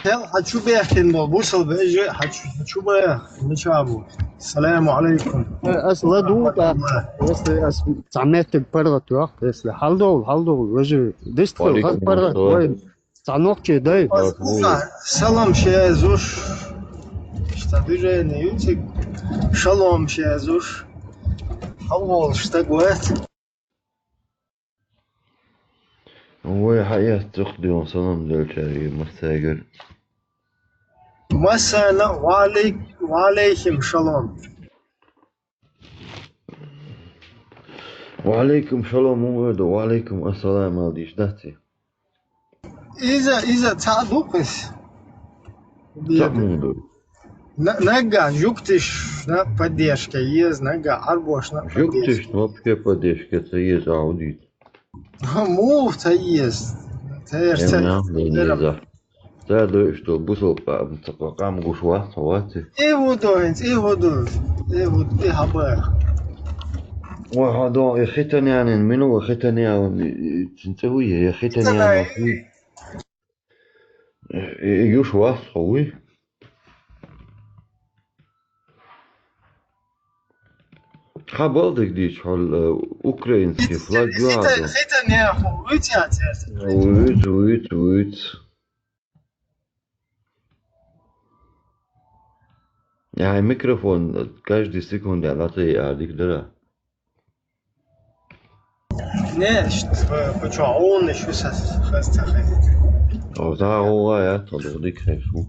Хьел хьан чу бехкина бо, бусал бежи, хьан чу, хьан чу бех, мича бу. Саламу алейкум. Э, ас ладута, если ас цхьа меттиг паргӀат йох, если хьалдовла, хьалдовла, вежи. Дистхил, хаз паргӀат, вай, цхьа нохчий дай. Салам шезуш. Что движение юцик. Шалом шезуш. Хьалволуш стаг вац. Вай хьаэццахь дуьйна салам делчаьрга массаьргара. Массарна ва алейк-, ва алейхим шалом. Ва алейкум шалом, хӀун эр ду, ва алейкум ассалам аьлла дийш дац и? Иза, иза цхьаъ ду кхуьс. Цхьаъ муха ду? На-, наггахь жуьгташна поддержка еза, наггахь Ӏарбошна поддержка. Жуьгташна вообще поддержка ца еза, а хӀун дийца? Муха ца еза? Церан ца еза. Цара дойуш долу бусалба къам, ца къа-, къам гуш вац, хьо вац и? И хӀун ду хӀинца, и хӀун ду? И хӀун ду, и хьан баха? Ва хьан дон, и хитанянин, мину ва хитанянин, и, и, цин цӀе вуй, и хитанянин. Э, э, юш вац хьо вуй? Хьа балдиг дийчу хьол, э, украинский флаг юхьа ду. Хита, хита неху, вуьйцу яц яц. Вуьйцу, вуьйцу, вуьйцу. Яхьа микрофон каждый секунда латая аьлла дика дара. Не, ш-, п-, п-, чо, он ещё со-, хас ца хезит. О, да, о, я, то дика хезу.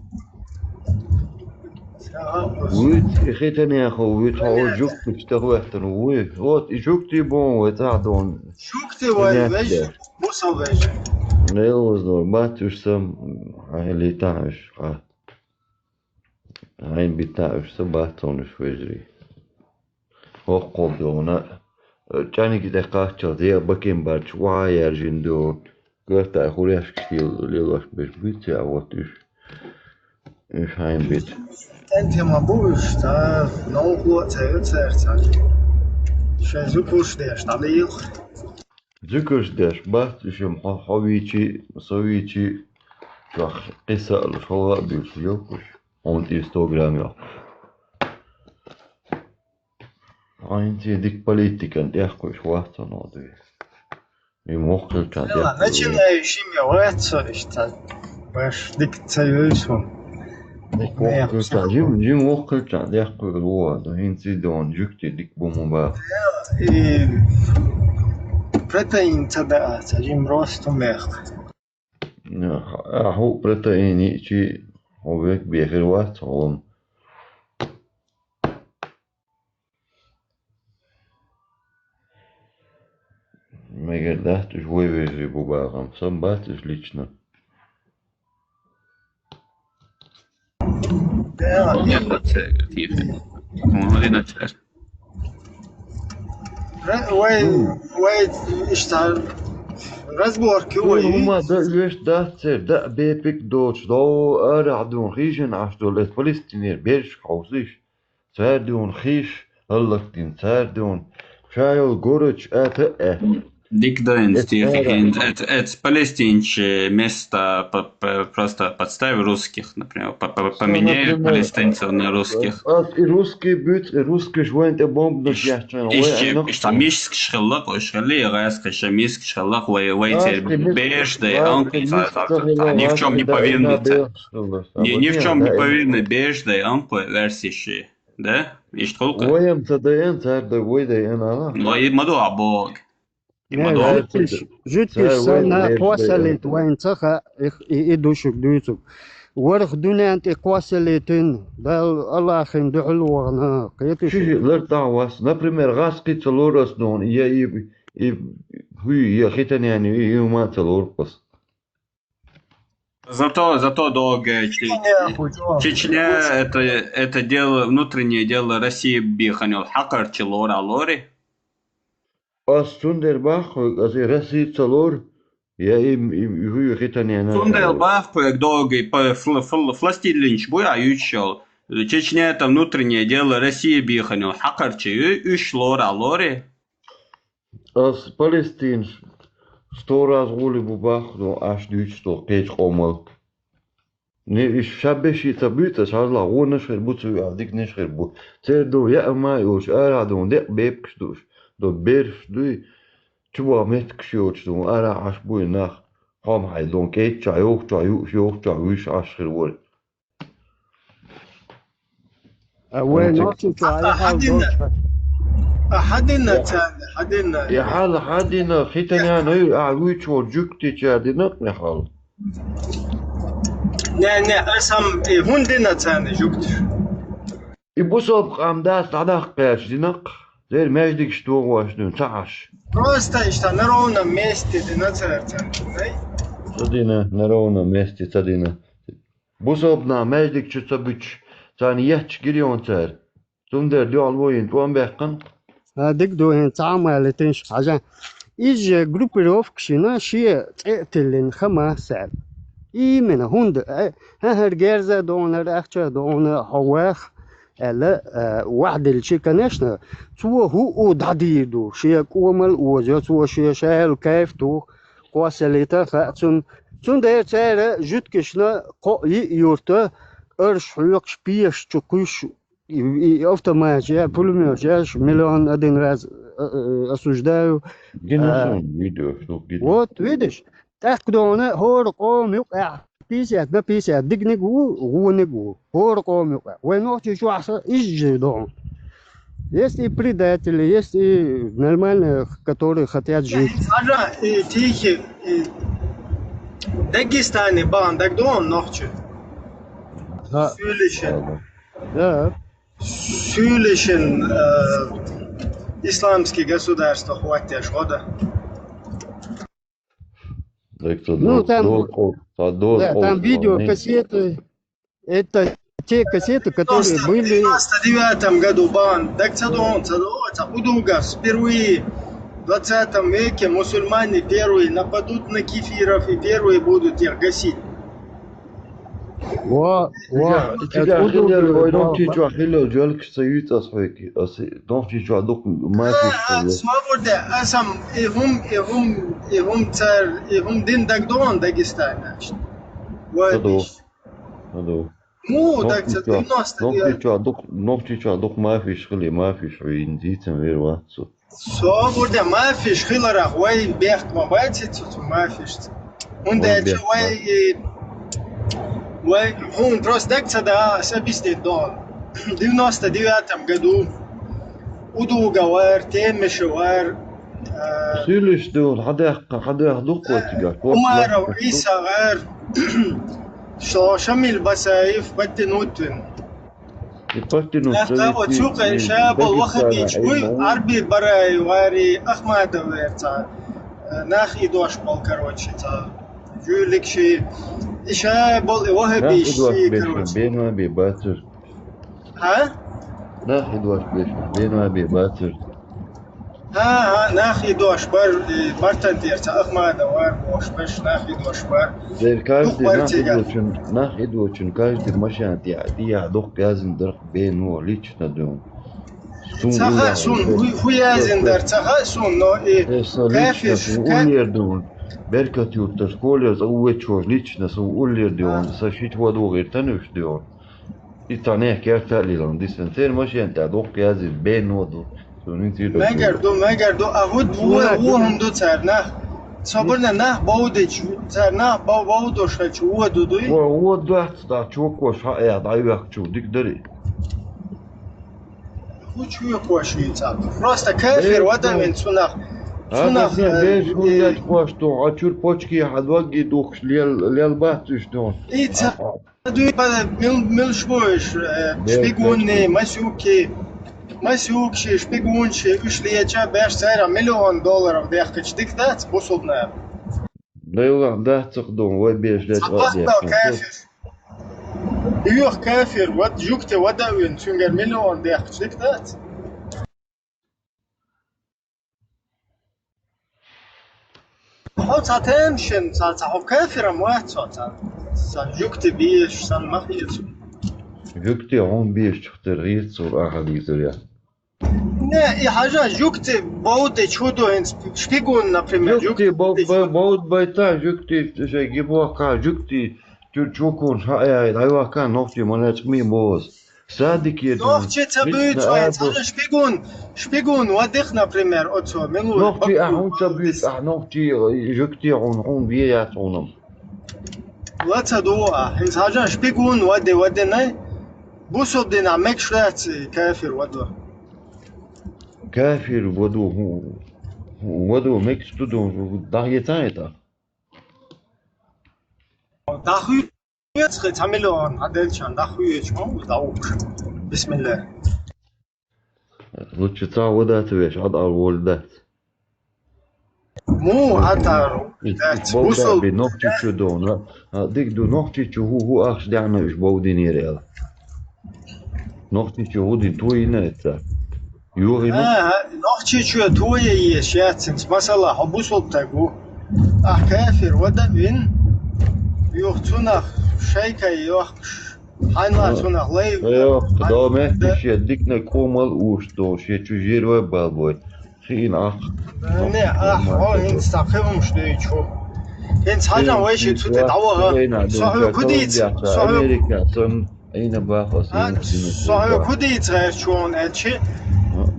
Вуьйцу, и хитанехьо, вуьйцу, хьо жуьгтича тӀехӀоьттина вуй. Вот, и жуьгти боху вай цӀахь дона. Жуьгти вай, вежа, бусал вежа. Лелозло, бац уьш сам, хьан хилийтахь уьш, хьан. Хьайн биттахь уьш са бац хьуна уьш вежарий. ХӀокхул дона, чӀаниг тӀе кхаччалц, я бакин барчу ваха яьржина ду, гартахь хуьрешкаш лел-, лелош берш буьйцу я вот уьш. Уьш хьайн бита. ТӀентема бу уьш, цхьа новкъо а ца ю цаьрца. Шайн зуькуш деш, дӀалийла. Зуькуш деш бац, уьш хьо, хьо вийчи, со вийчи, чохь кхин са а луш, хьо а буьйцу йолкуш, хьуна тӀе сто грамм йоккхуш. Хьо хӀинца дика политикан тӀехкхуьйш вац хьуна дуй. И воккхачарна тӀехкхуьйр ву. Начинающий ме вац со иштта. Баш дика ца йойсу. Дика воккхачарна, жим, жим воккхачарна тӀехкхуьйр ву, ду хӀинца и дона жуьгти дика бу ма баха. И протеин ца даа, ца жим росту мех. Ахьа протеин йиъчи, хьо век бехир вац хьо. Мегар дац уьш вай вежарий бу бахам, сан бац уьш лично. Нет, оце, тихо. Хьуна дина цара. Ра-, вай, вай, иштта, разборки вай. ХӀума дан оьшуш дац церан, даа бепиг доцуш, дов арахь дуна хижина Ӏаш долу эца Палестинера берш хьовсийша. Цара дуна хиш, хӀаллакдина цара дуна. Ша йолу городаш ата а аьтта. Дика дайна стихи хӀинца, эц-, эц палестинчи места п-, п-, просто подставь русских, например, п-, п-, поменяй палестинцев на русских. Ас и русский буьйцу, и русскиш вайн тӀе бомбанаш яхчана, вай иш-, айнакх. Иштта мискаш хилла, уьш хилла, и гӀаскхиша мискаш хилла, вай, вай церан бераш дай, анкъ, ни в чем не повинный ца. Ни, ни в чем не повинный бераш дай, анкъ, вай версиш. Да? Иштта хуьлу-кх. Вайна ца дайна, цара дай вай дайна ала. Но и ма ду а боху. И ма ду. Жуьгтиш, жуьгтиш санна кхоссалийта вайна ца хаьа, и, и, и ду шуьга дуьйцург. ВорхӀ дуьнен тӀе кхоссалийтина, Далла Аллахьан дуьхьал вахана, кхеташ. Ши лар тӀехь вас. Например, гӀаскхи ца лору ас дуна, я и, и, хӀуй, я хитанен, и, и хӀума ца лору ас. Зато, зато долго Че-, Чечня, это, это дело, внутреннее дело России бийхина йолу хьакхарчий лора а лори. Ас цундела баххуьйту, аса и Россия ца лору, я и, и, и хӀуй хитанена. Цундела баххуьйту долго и по фл-, фл-, фластилинчу буй а юьйцуш йолу. Чечня это внутреннее дело России бийхина йолу хьакхарчий ю, уьш лора а лори. Ас Палестинаш сто раз гӀули бу баххуьйту, аш дуьйцуш долу кхечу къомал. Не, уьш ша беший ца буьйцу, аш хьажалахь гӀонаш хир бу, цу юьхьа диканаш хир бу. Церан ду яа ма йолуш, арахь ду декъа бепигаш ду уьш, ду бераш дуй, чубоха меттигаш йоцуш ду, арахь Ӏаш буй нах, хьо ма хьай ду, кӀетта чохь, йовхачохь, юуш, йовхачохь, вуьйш Ӏаш хир вара. А вай нохчи чу а яхьал долчу. А хьан дина царна, хьан дина? И хьал хьан дина, хитанена, а вуьйчу волу жуьгтича дина, и хьал. Не, не, ас хӀама, и хӀунда дина царна жуьгташ? И бусалба къам дац дӀадаккха кхаьча дина-кх, церан маьждигаш догӀуш ду ца Ӏаш. Просто иштта на ровном месте дина цара царна, дай? Ца дина, на ровном месте ца дина. Бусалба нах маьждиг чу ца буьтуш, царна етташ гира йона цара. Цундела дуьхьал вуйина тӀом баьккхина. А, дика ду хӀинца цхьа а ма летинчу хьажа. Иза же группировка шина шен цӀе а тиллина Хамас аьлла. Именно, хӀунда, э, хӀара герза а догӀу, хӀара ахча а догӀу, хьо ваха аьлла, э, ваьхьа дилчи, конечно, цо хӀуъу дӀадийр ду, шен кӀомал озо, цо шен шайла кайф туху, кхоссалийта хаьа цунна. Цундела цара жуьгташна кхоъ йиъ юрта арш хьоькхуш, пеша чу кхуьйсуш, и, и автоматаш, я пулемёташ, я ж миллион один раз, э, э, осуждаю. Гинусун видео, что гинус. Вот, видишь, тӀаккха дона хӀора къома юкъехь пятьдесят на пятьдесят, диканиг а ву, вониг а ву, хӀора къома юкъехь. Вай Нохчийчохь са иза жи дона. Есть и предатели, есть и нормальные, которые хотят жить. Хьажа, и тихи, и Дагестане бан дагдон нохчи. Да. Суьйлишин. Да. Суьйлишин, э, исламский государство хватишь года. Так что Ну, дол-, там, дол-, а дол-, да, там дол-, видеокассеты. Это те кассеты, которые были девяносто девятом году бан. Так ца дон, ца дон, ца удугас впервые. В двадцатом веке мусульмане первые нападут на кефиров и первые будут их гасить. Ва, ва, Итига, итига откуда хилла, вы, вай ва, Нохчийчохь хилла, жоьлкаш ца юьйцу ас хьоьга. Ас Нохчийчохь дукха мафиш хилла. Свобода, асам, и хӀум, и хӀум, и хӀум цар, и хӀум дин дагдон Дагестана. Вай Хадо. Хадо. Ну, так ца Нохчийчохь, девяносто девять. Нохчийчохь дукха, Нохчийчохь дукха мафиш хилла, мафиш хьоьга, дийцам вер вац цу. Собарда мафиш хиларах вай бехк ма бац цу, цу мафишца. ХӀунда аьлча вай, э, вай, хӀун просто даг ца да, ас объяснить дон. Девяносто девятом году удуга вар, темиша вар, э, Суьйлиш ду, хьадаьхка, хьадаьхка дуккхо тигах. Умаров Ӏийса вар, шо Шамил Басаев, Баттинутин. И Паттинут Нах цави кхаба цу кхайша бал вахабич вуй, Арби Бараев вари, Ахмадов вер ца, э, нах и дош бол, короче, ца. Жуьлик ши, и ша бол и вахабиш ши, короче. Бен ва бе бацур. А? Нах и дош беш, бен ва бе бацур. ХӀан, хӀан, нах и дош бар, и Бартан тӀера ца Ахмадов вар, бош беш, нах и дош бар. Дер каждый нах и дочун, нах и дочун, каждый машина тӀе, тӀе дохка язин дарх бен во лично дун. Ца ха сун, ху, ху язин дар, ца ха сун, но и кафеш, ка- уллер дун. Беркат юрташ, школе, за увечош, лично, су уллер дун, са шич вадугир тануш дун. И цхьа нех керта а лилан, дисан церан машен тӀе дохка язйина бен ва ду. Цунна хӀинца ирташ Мегар ду, мегар ду, а хӀуд ву, ву хӀума ду царна. Собарна нах бовдич, царна бов-, бовдуш хачу ву ду дуй? Во, ву дац, да, чокош хьаэ, дӀайоьхчу, дик дари. ХӀу чокош вийца. Просто кафир вадавин цунах. Цунах, э, беш хӀу э, дач кош ду, а чур почки хьадвагги духш лел, лел бац уьш ду. И ца- Дуй ба мил-, милш бу уьш, э, шпигунни, масюки, масюкши, шпигунши, уьш леча беш царах миллион долларов дехкача дика дац бусулбна. Дайлах дац цах дун, вай беш леча дехкача. Кафир. Юх кафир, вот жукте вада вин, цуьнгар миллион дехкача дика дац. Хьо ца темашен, ца, ца хьо кафирам вац хьо, ца, ца жугти беш, сан ма хеташ. Жугти хьун беш чух тера гӀийцур ахьа дийцар я. Не, и хьажа жугти бовде чу ду хӀинц шпигун, например, жугти жугти бов-, бов-, бовд байта, жугти шай гибохка, жугти чу-, чукун ша ай, ай, дӀайохка, нохчи малачкъ ми боз. Садике ду. Нохчи ца буьйцу вай, цхьана шпигун, шпигун вадих, например, оцо, милуй. Нохчи ахьун ца буьйцу, ахь нохчи, жугти хьун, хьун бе яц хьунам. Ла ца ду а, хӀинца хьажа шпигун ваде, ваденай, бусулб дина мекш вац, кафир ваду. Кафир ваду, хӀу-, хӀу-, ваду мекш ду ду, дагье ца хӀета. ДӀахуьйцу хи цхьа миллион, хьан делчан дӀахуьйцу, хьо дӀавукхуш. Бисмилла. Лучча цхьа вадаца веш, Ӏад ала волу дац. Му хьатару, дац, бусул. Нохчи чу дона. А, дик ду, нохчи чу хӀу, хӀу ахча дехна уьш бовдинера аьлла. Нохчи чу хӀу дин туйина эца. Юхина. А, нохчи чу туя еш яцинца. Масала, хьо бусул таг ву. Ахь кафир вада вин. Юх цунах шайкай йохкуш. Хьайна цунах лай. Айо, хьайна дов мехкаш шен дикна къомал уш дов, шен чу жирвай балбой. Хиин ахъ. Не, ахь, хьо хӀинца цхьа кхин хӀумаш дуьйчу. ХӀинца хьажа вай ши цу тӀе дӀаваха. Со хьоьга кху дийца, со хьоьга. Америка, сан Айна баха, со хьоьга кхы дийца гӀерташ ву аьлча,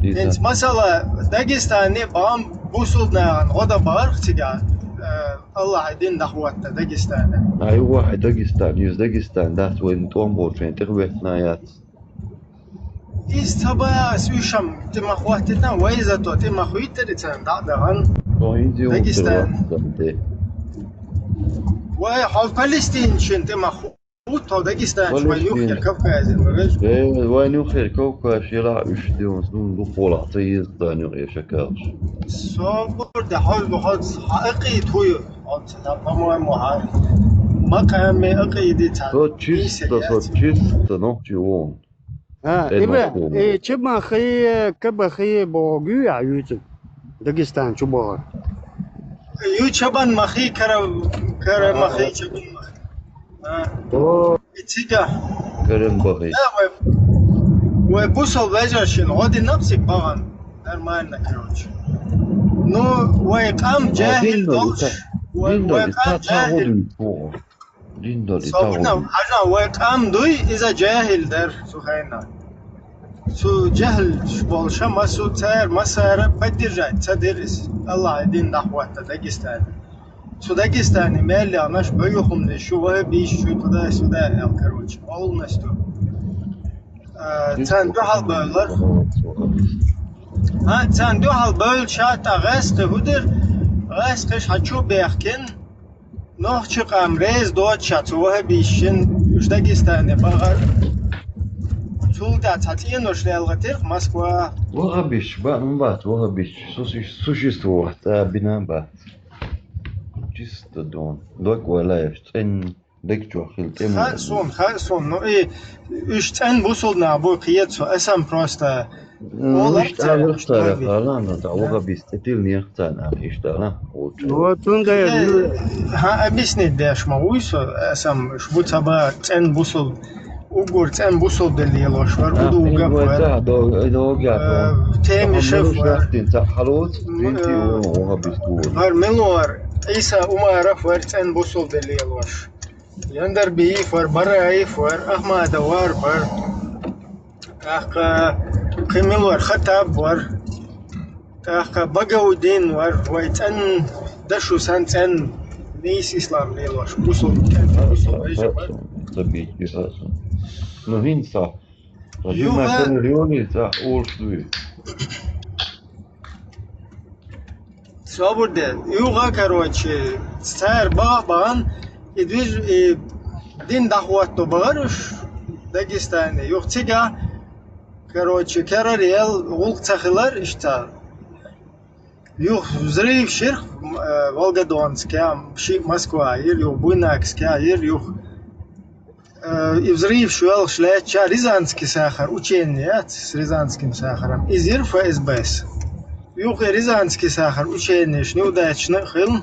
хӀинца масала Дагестане бан бусулба нахана гӀо дан бахарх цигахь, э, Аллахьа дин дӀахӀотта Дагестане. Ай, вай, Дагестан, иза Дагестан дац, вайна тӀом болчу вайн тӀехветтина яц. Иза ца баьхьас, уьш-м тӀе ма хӀоттийта, вай зато тӀе ма хӀоьттира царна дӀа а дахана. Дагестан. Вай, хьо палестинчун тӀе ма хӀу- Хьо Дагестан, вайн юххера Кавказера, ма веза. Э, вайн юххера Кавказ, шелахь уьш де ван, ну, дукхолахь ца еза дан юххера шакалаш. Собар де, хьо, хьо, хьо акъийда хӀу ю? Хьо ца, по-моему, хьо макъаме акъийда ца. Со чисто, со чисто нохчи вон. А, Эдвард Ибра, Кулман. Э, Чабанхи, Кабанхи боху гуьй а юьйцу Дагестан чу боху? Ю Чабанмахи, Кара-, Карамахи, Чабанмахи. А. О. И цига. Карамбахи. Да, вай, вай бусал вежаршин, гӀо дина цига бахана. Нормально, короче. Ну, вай къам жахил долуш, вай, вай къам жахил. Дин долу и Собрна, тагӀо. Хьажа, вай къам дуй, иза жахил дара цу хенахь. Цу жахилш болуша массо, цара массара поддержать ца дира иза. Аллахьа дин дӀахӀотта Дагестане. Цу Дагестане мел яхнаш баюхумнаш шу вахабиш шу туда-сюда аьлла, короче, къовланаш ду. А, царна дуьхьал бевллар. А, царна дуьхьал бевлла ша тӀа гӀаьскхи хӀу дира? ГӀаьскхиш хьан чу бехкина? Нохчи къам реза доцуш цу вахабишшин уьш Дагестане бахар. Цул тӀаьхьа цхьа цӀенош лелгӀатира Москва. Вахабиш баъ ма бац, вахабиш су-, существовать цӀа бина бац. Чисто дон. Док валаеш, цӀен дек чохь хила тӀе ма. Хаьа суна, хаьа суна. Ну и уьш цӀен бусулба нах бу кхета со, аса-м просто Ну, иштта вахтара хала, но та вахабис тӀе тилнех царна, иштта ала, вот. Вот, цундела Э, хьан объяснить деш ма вуй со, сам шу бу ца ба цӀен бусул, уггар цӀен бусул де лелош вар, удугах вар. Да, до, до, Э, Темишев вар. Ца халоц, М, тинти э, вахабис тур. Вар Милуар, Иса Умаров вар цӀен бусул де лелош. Яндарбиев вар, Бараев вар, Ахмадов вар, вар. ТӀаккха кхин мила вар, Хаттаб вар. ТӀаккха Багаудин вар, вай цӀен, дашу сан цӀен, нийса ислам лелош, бусул цӀен, бусул вежа вар. Забить, ну, хӀинца. Юха. Юха. Юха, цӀа олуш дуй. Собар де. Юха, короче, цара баха бахана, и движ-, и дин дӀахӀотто бахара уьш Дагестане. Юха цига, короче, керара ел гӀуллакх ца хилар иштта. Юха взрыв ширх, м, э, Волгодонске, ши Москва йир, юха Буйнакске йир, юха Э, и взрыв шоьлхуш лаьттача Рязанский сахар, учение яц с Рязанским сахаром. Иза йира ФСБ-с. Юха и Рязанский сахар ученеш неудачно а хилла.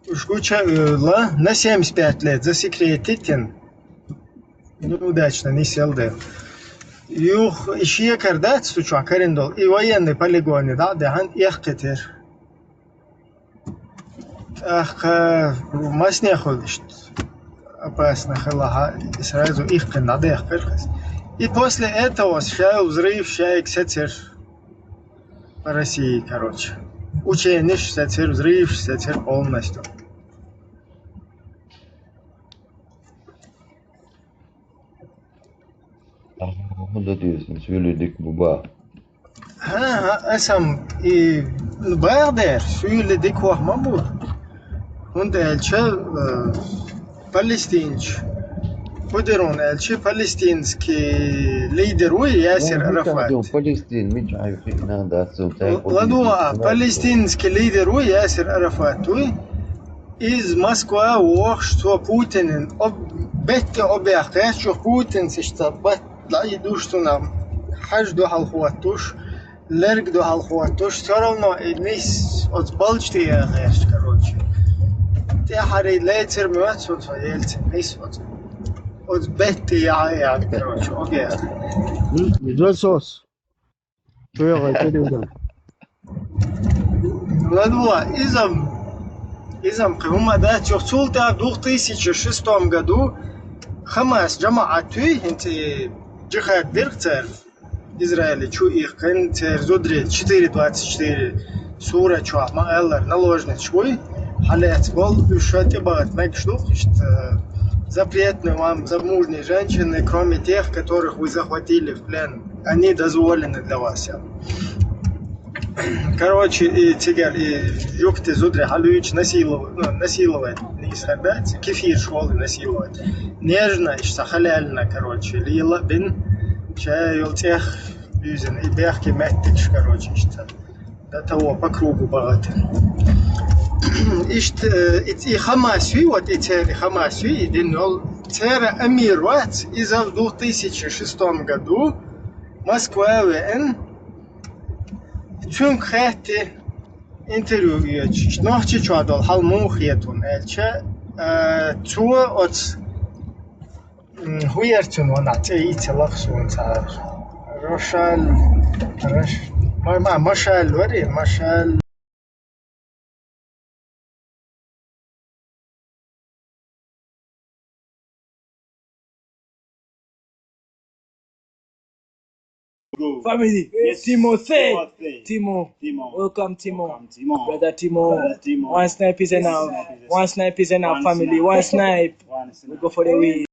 Уьш гуча а оьлла, на семьдесят пять лет засекретить йина. Неудачно нисъелла дела. Юха и шекара дац цу чохь карина долу, и военный полигоне дӀа а даьхьна, эккхийтира. ТӀаккха массанехула иштта опасно хилахь, и сразу иккхина дӀадаьккхира хаза. И после этого шайл взрыв шайга сецира по России, короче. Ученеш сецира, взрывш сецира полностью. ХӀун дан деза, суьйли дика бу баха? ХӀан, хӀан, аса-м и, ну, баха дера, суьйли дика хӀоха ма бу. ХӀунда аьлча, э, палестинчу, хӀун дерон аьлча, палестинский лидер вуй Ясир Арафат. Палестин, мичахь ю хиъна дац, цунна цаьрга. ЛадугӀа, палестинский лидер вуй Ясир Арафат вуй. Иза Москва вохуш, цо Путинан об-, бетта объяхкхечух, Путинца иштта бат дӀаийдуш цунах, хьаж дуьхьал хӀоттуш, лерг дуьхьал хӀоттуш, всё равно и нис оцу балча тӀе яхаеш, короче. ТӀаьхьарий лецира моьтту цунна со Ельцин нис оцу, оцу бетта яхьа а яхьа, короче, объяхкхи. М, и досос. Чу яхай, чу диган. ЛадугӀа, иза-м, иза-м кхин хӀума дац, чух цул тӀаьхьа двух тысячи шестом году Хамас жамаӀат вуй, хӀинца и джихад дирх цара Израиле чу ихкан, цара зударий четыре двадцать четыре сура чохь ма-аллара наложниц вуй, хьалаьцна болу уьш ша тӀебахат мегаш ду, иштта, запретный вам замужние женщины, кроме тех, которых вы захватили в плен. Они дозволены для вас. Короче, и цигара и юкъе зударий хьалуьйчу насилов-, ну, насиловать, нийса хир дац, кефир школы насиловать. Нежно, иштта хьалаьллина, короче, лела а бина, ша йолу цӀех буьйзина, и бехке меттигаш, короче, иштта. До того по кругу бахатина. Иштта, э, и, и Хамас вуй, вот и церан Хамас вуй, и дина йолу. Церан амир вац, иза в две тысячи шестом году Москва веана, цуьнга хаьттира интервью оьцуш, нохчи чохь долу хьал муха хета хьуна аьлча, а, цо оцу, м, хӀун яра цуьнан ванахь, цӀе йийца лаха суна цара. Рошаль, Рош-, ма-, ма-, Машаль вари, Машаль. Family, yes. Timo, say, Timo. Timo. Welcome, Timo. Welcome, Timo. Brother Timo. Brother Timo. One snipe is enough. One snipe is enough, family. One snipe. One snipe. We go for the win.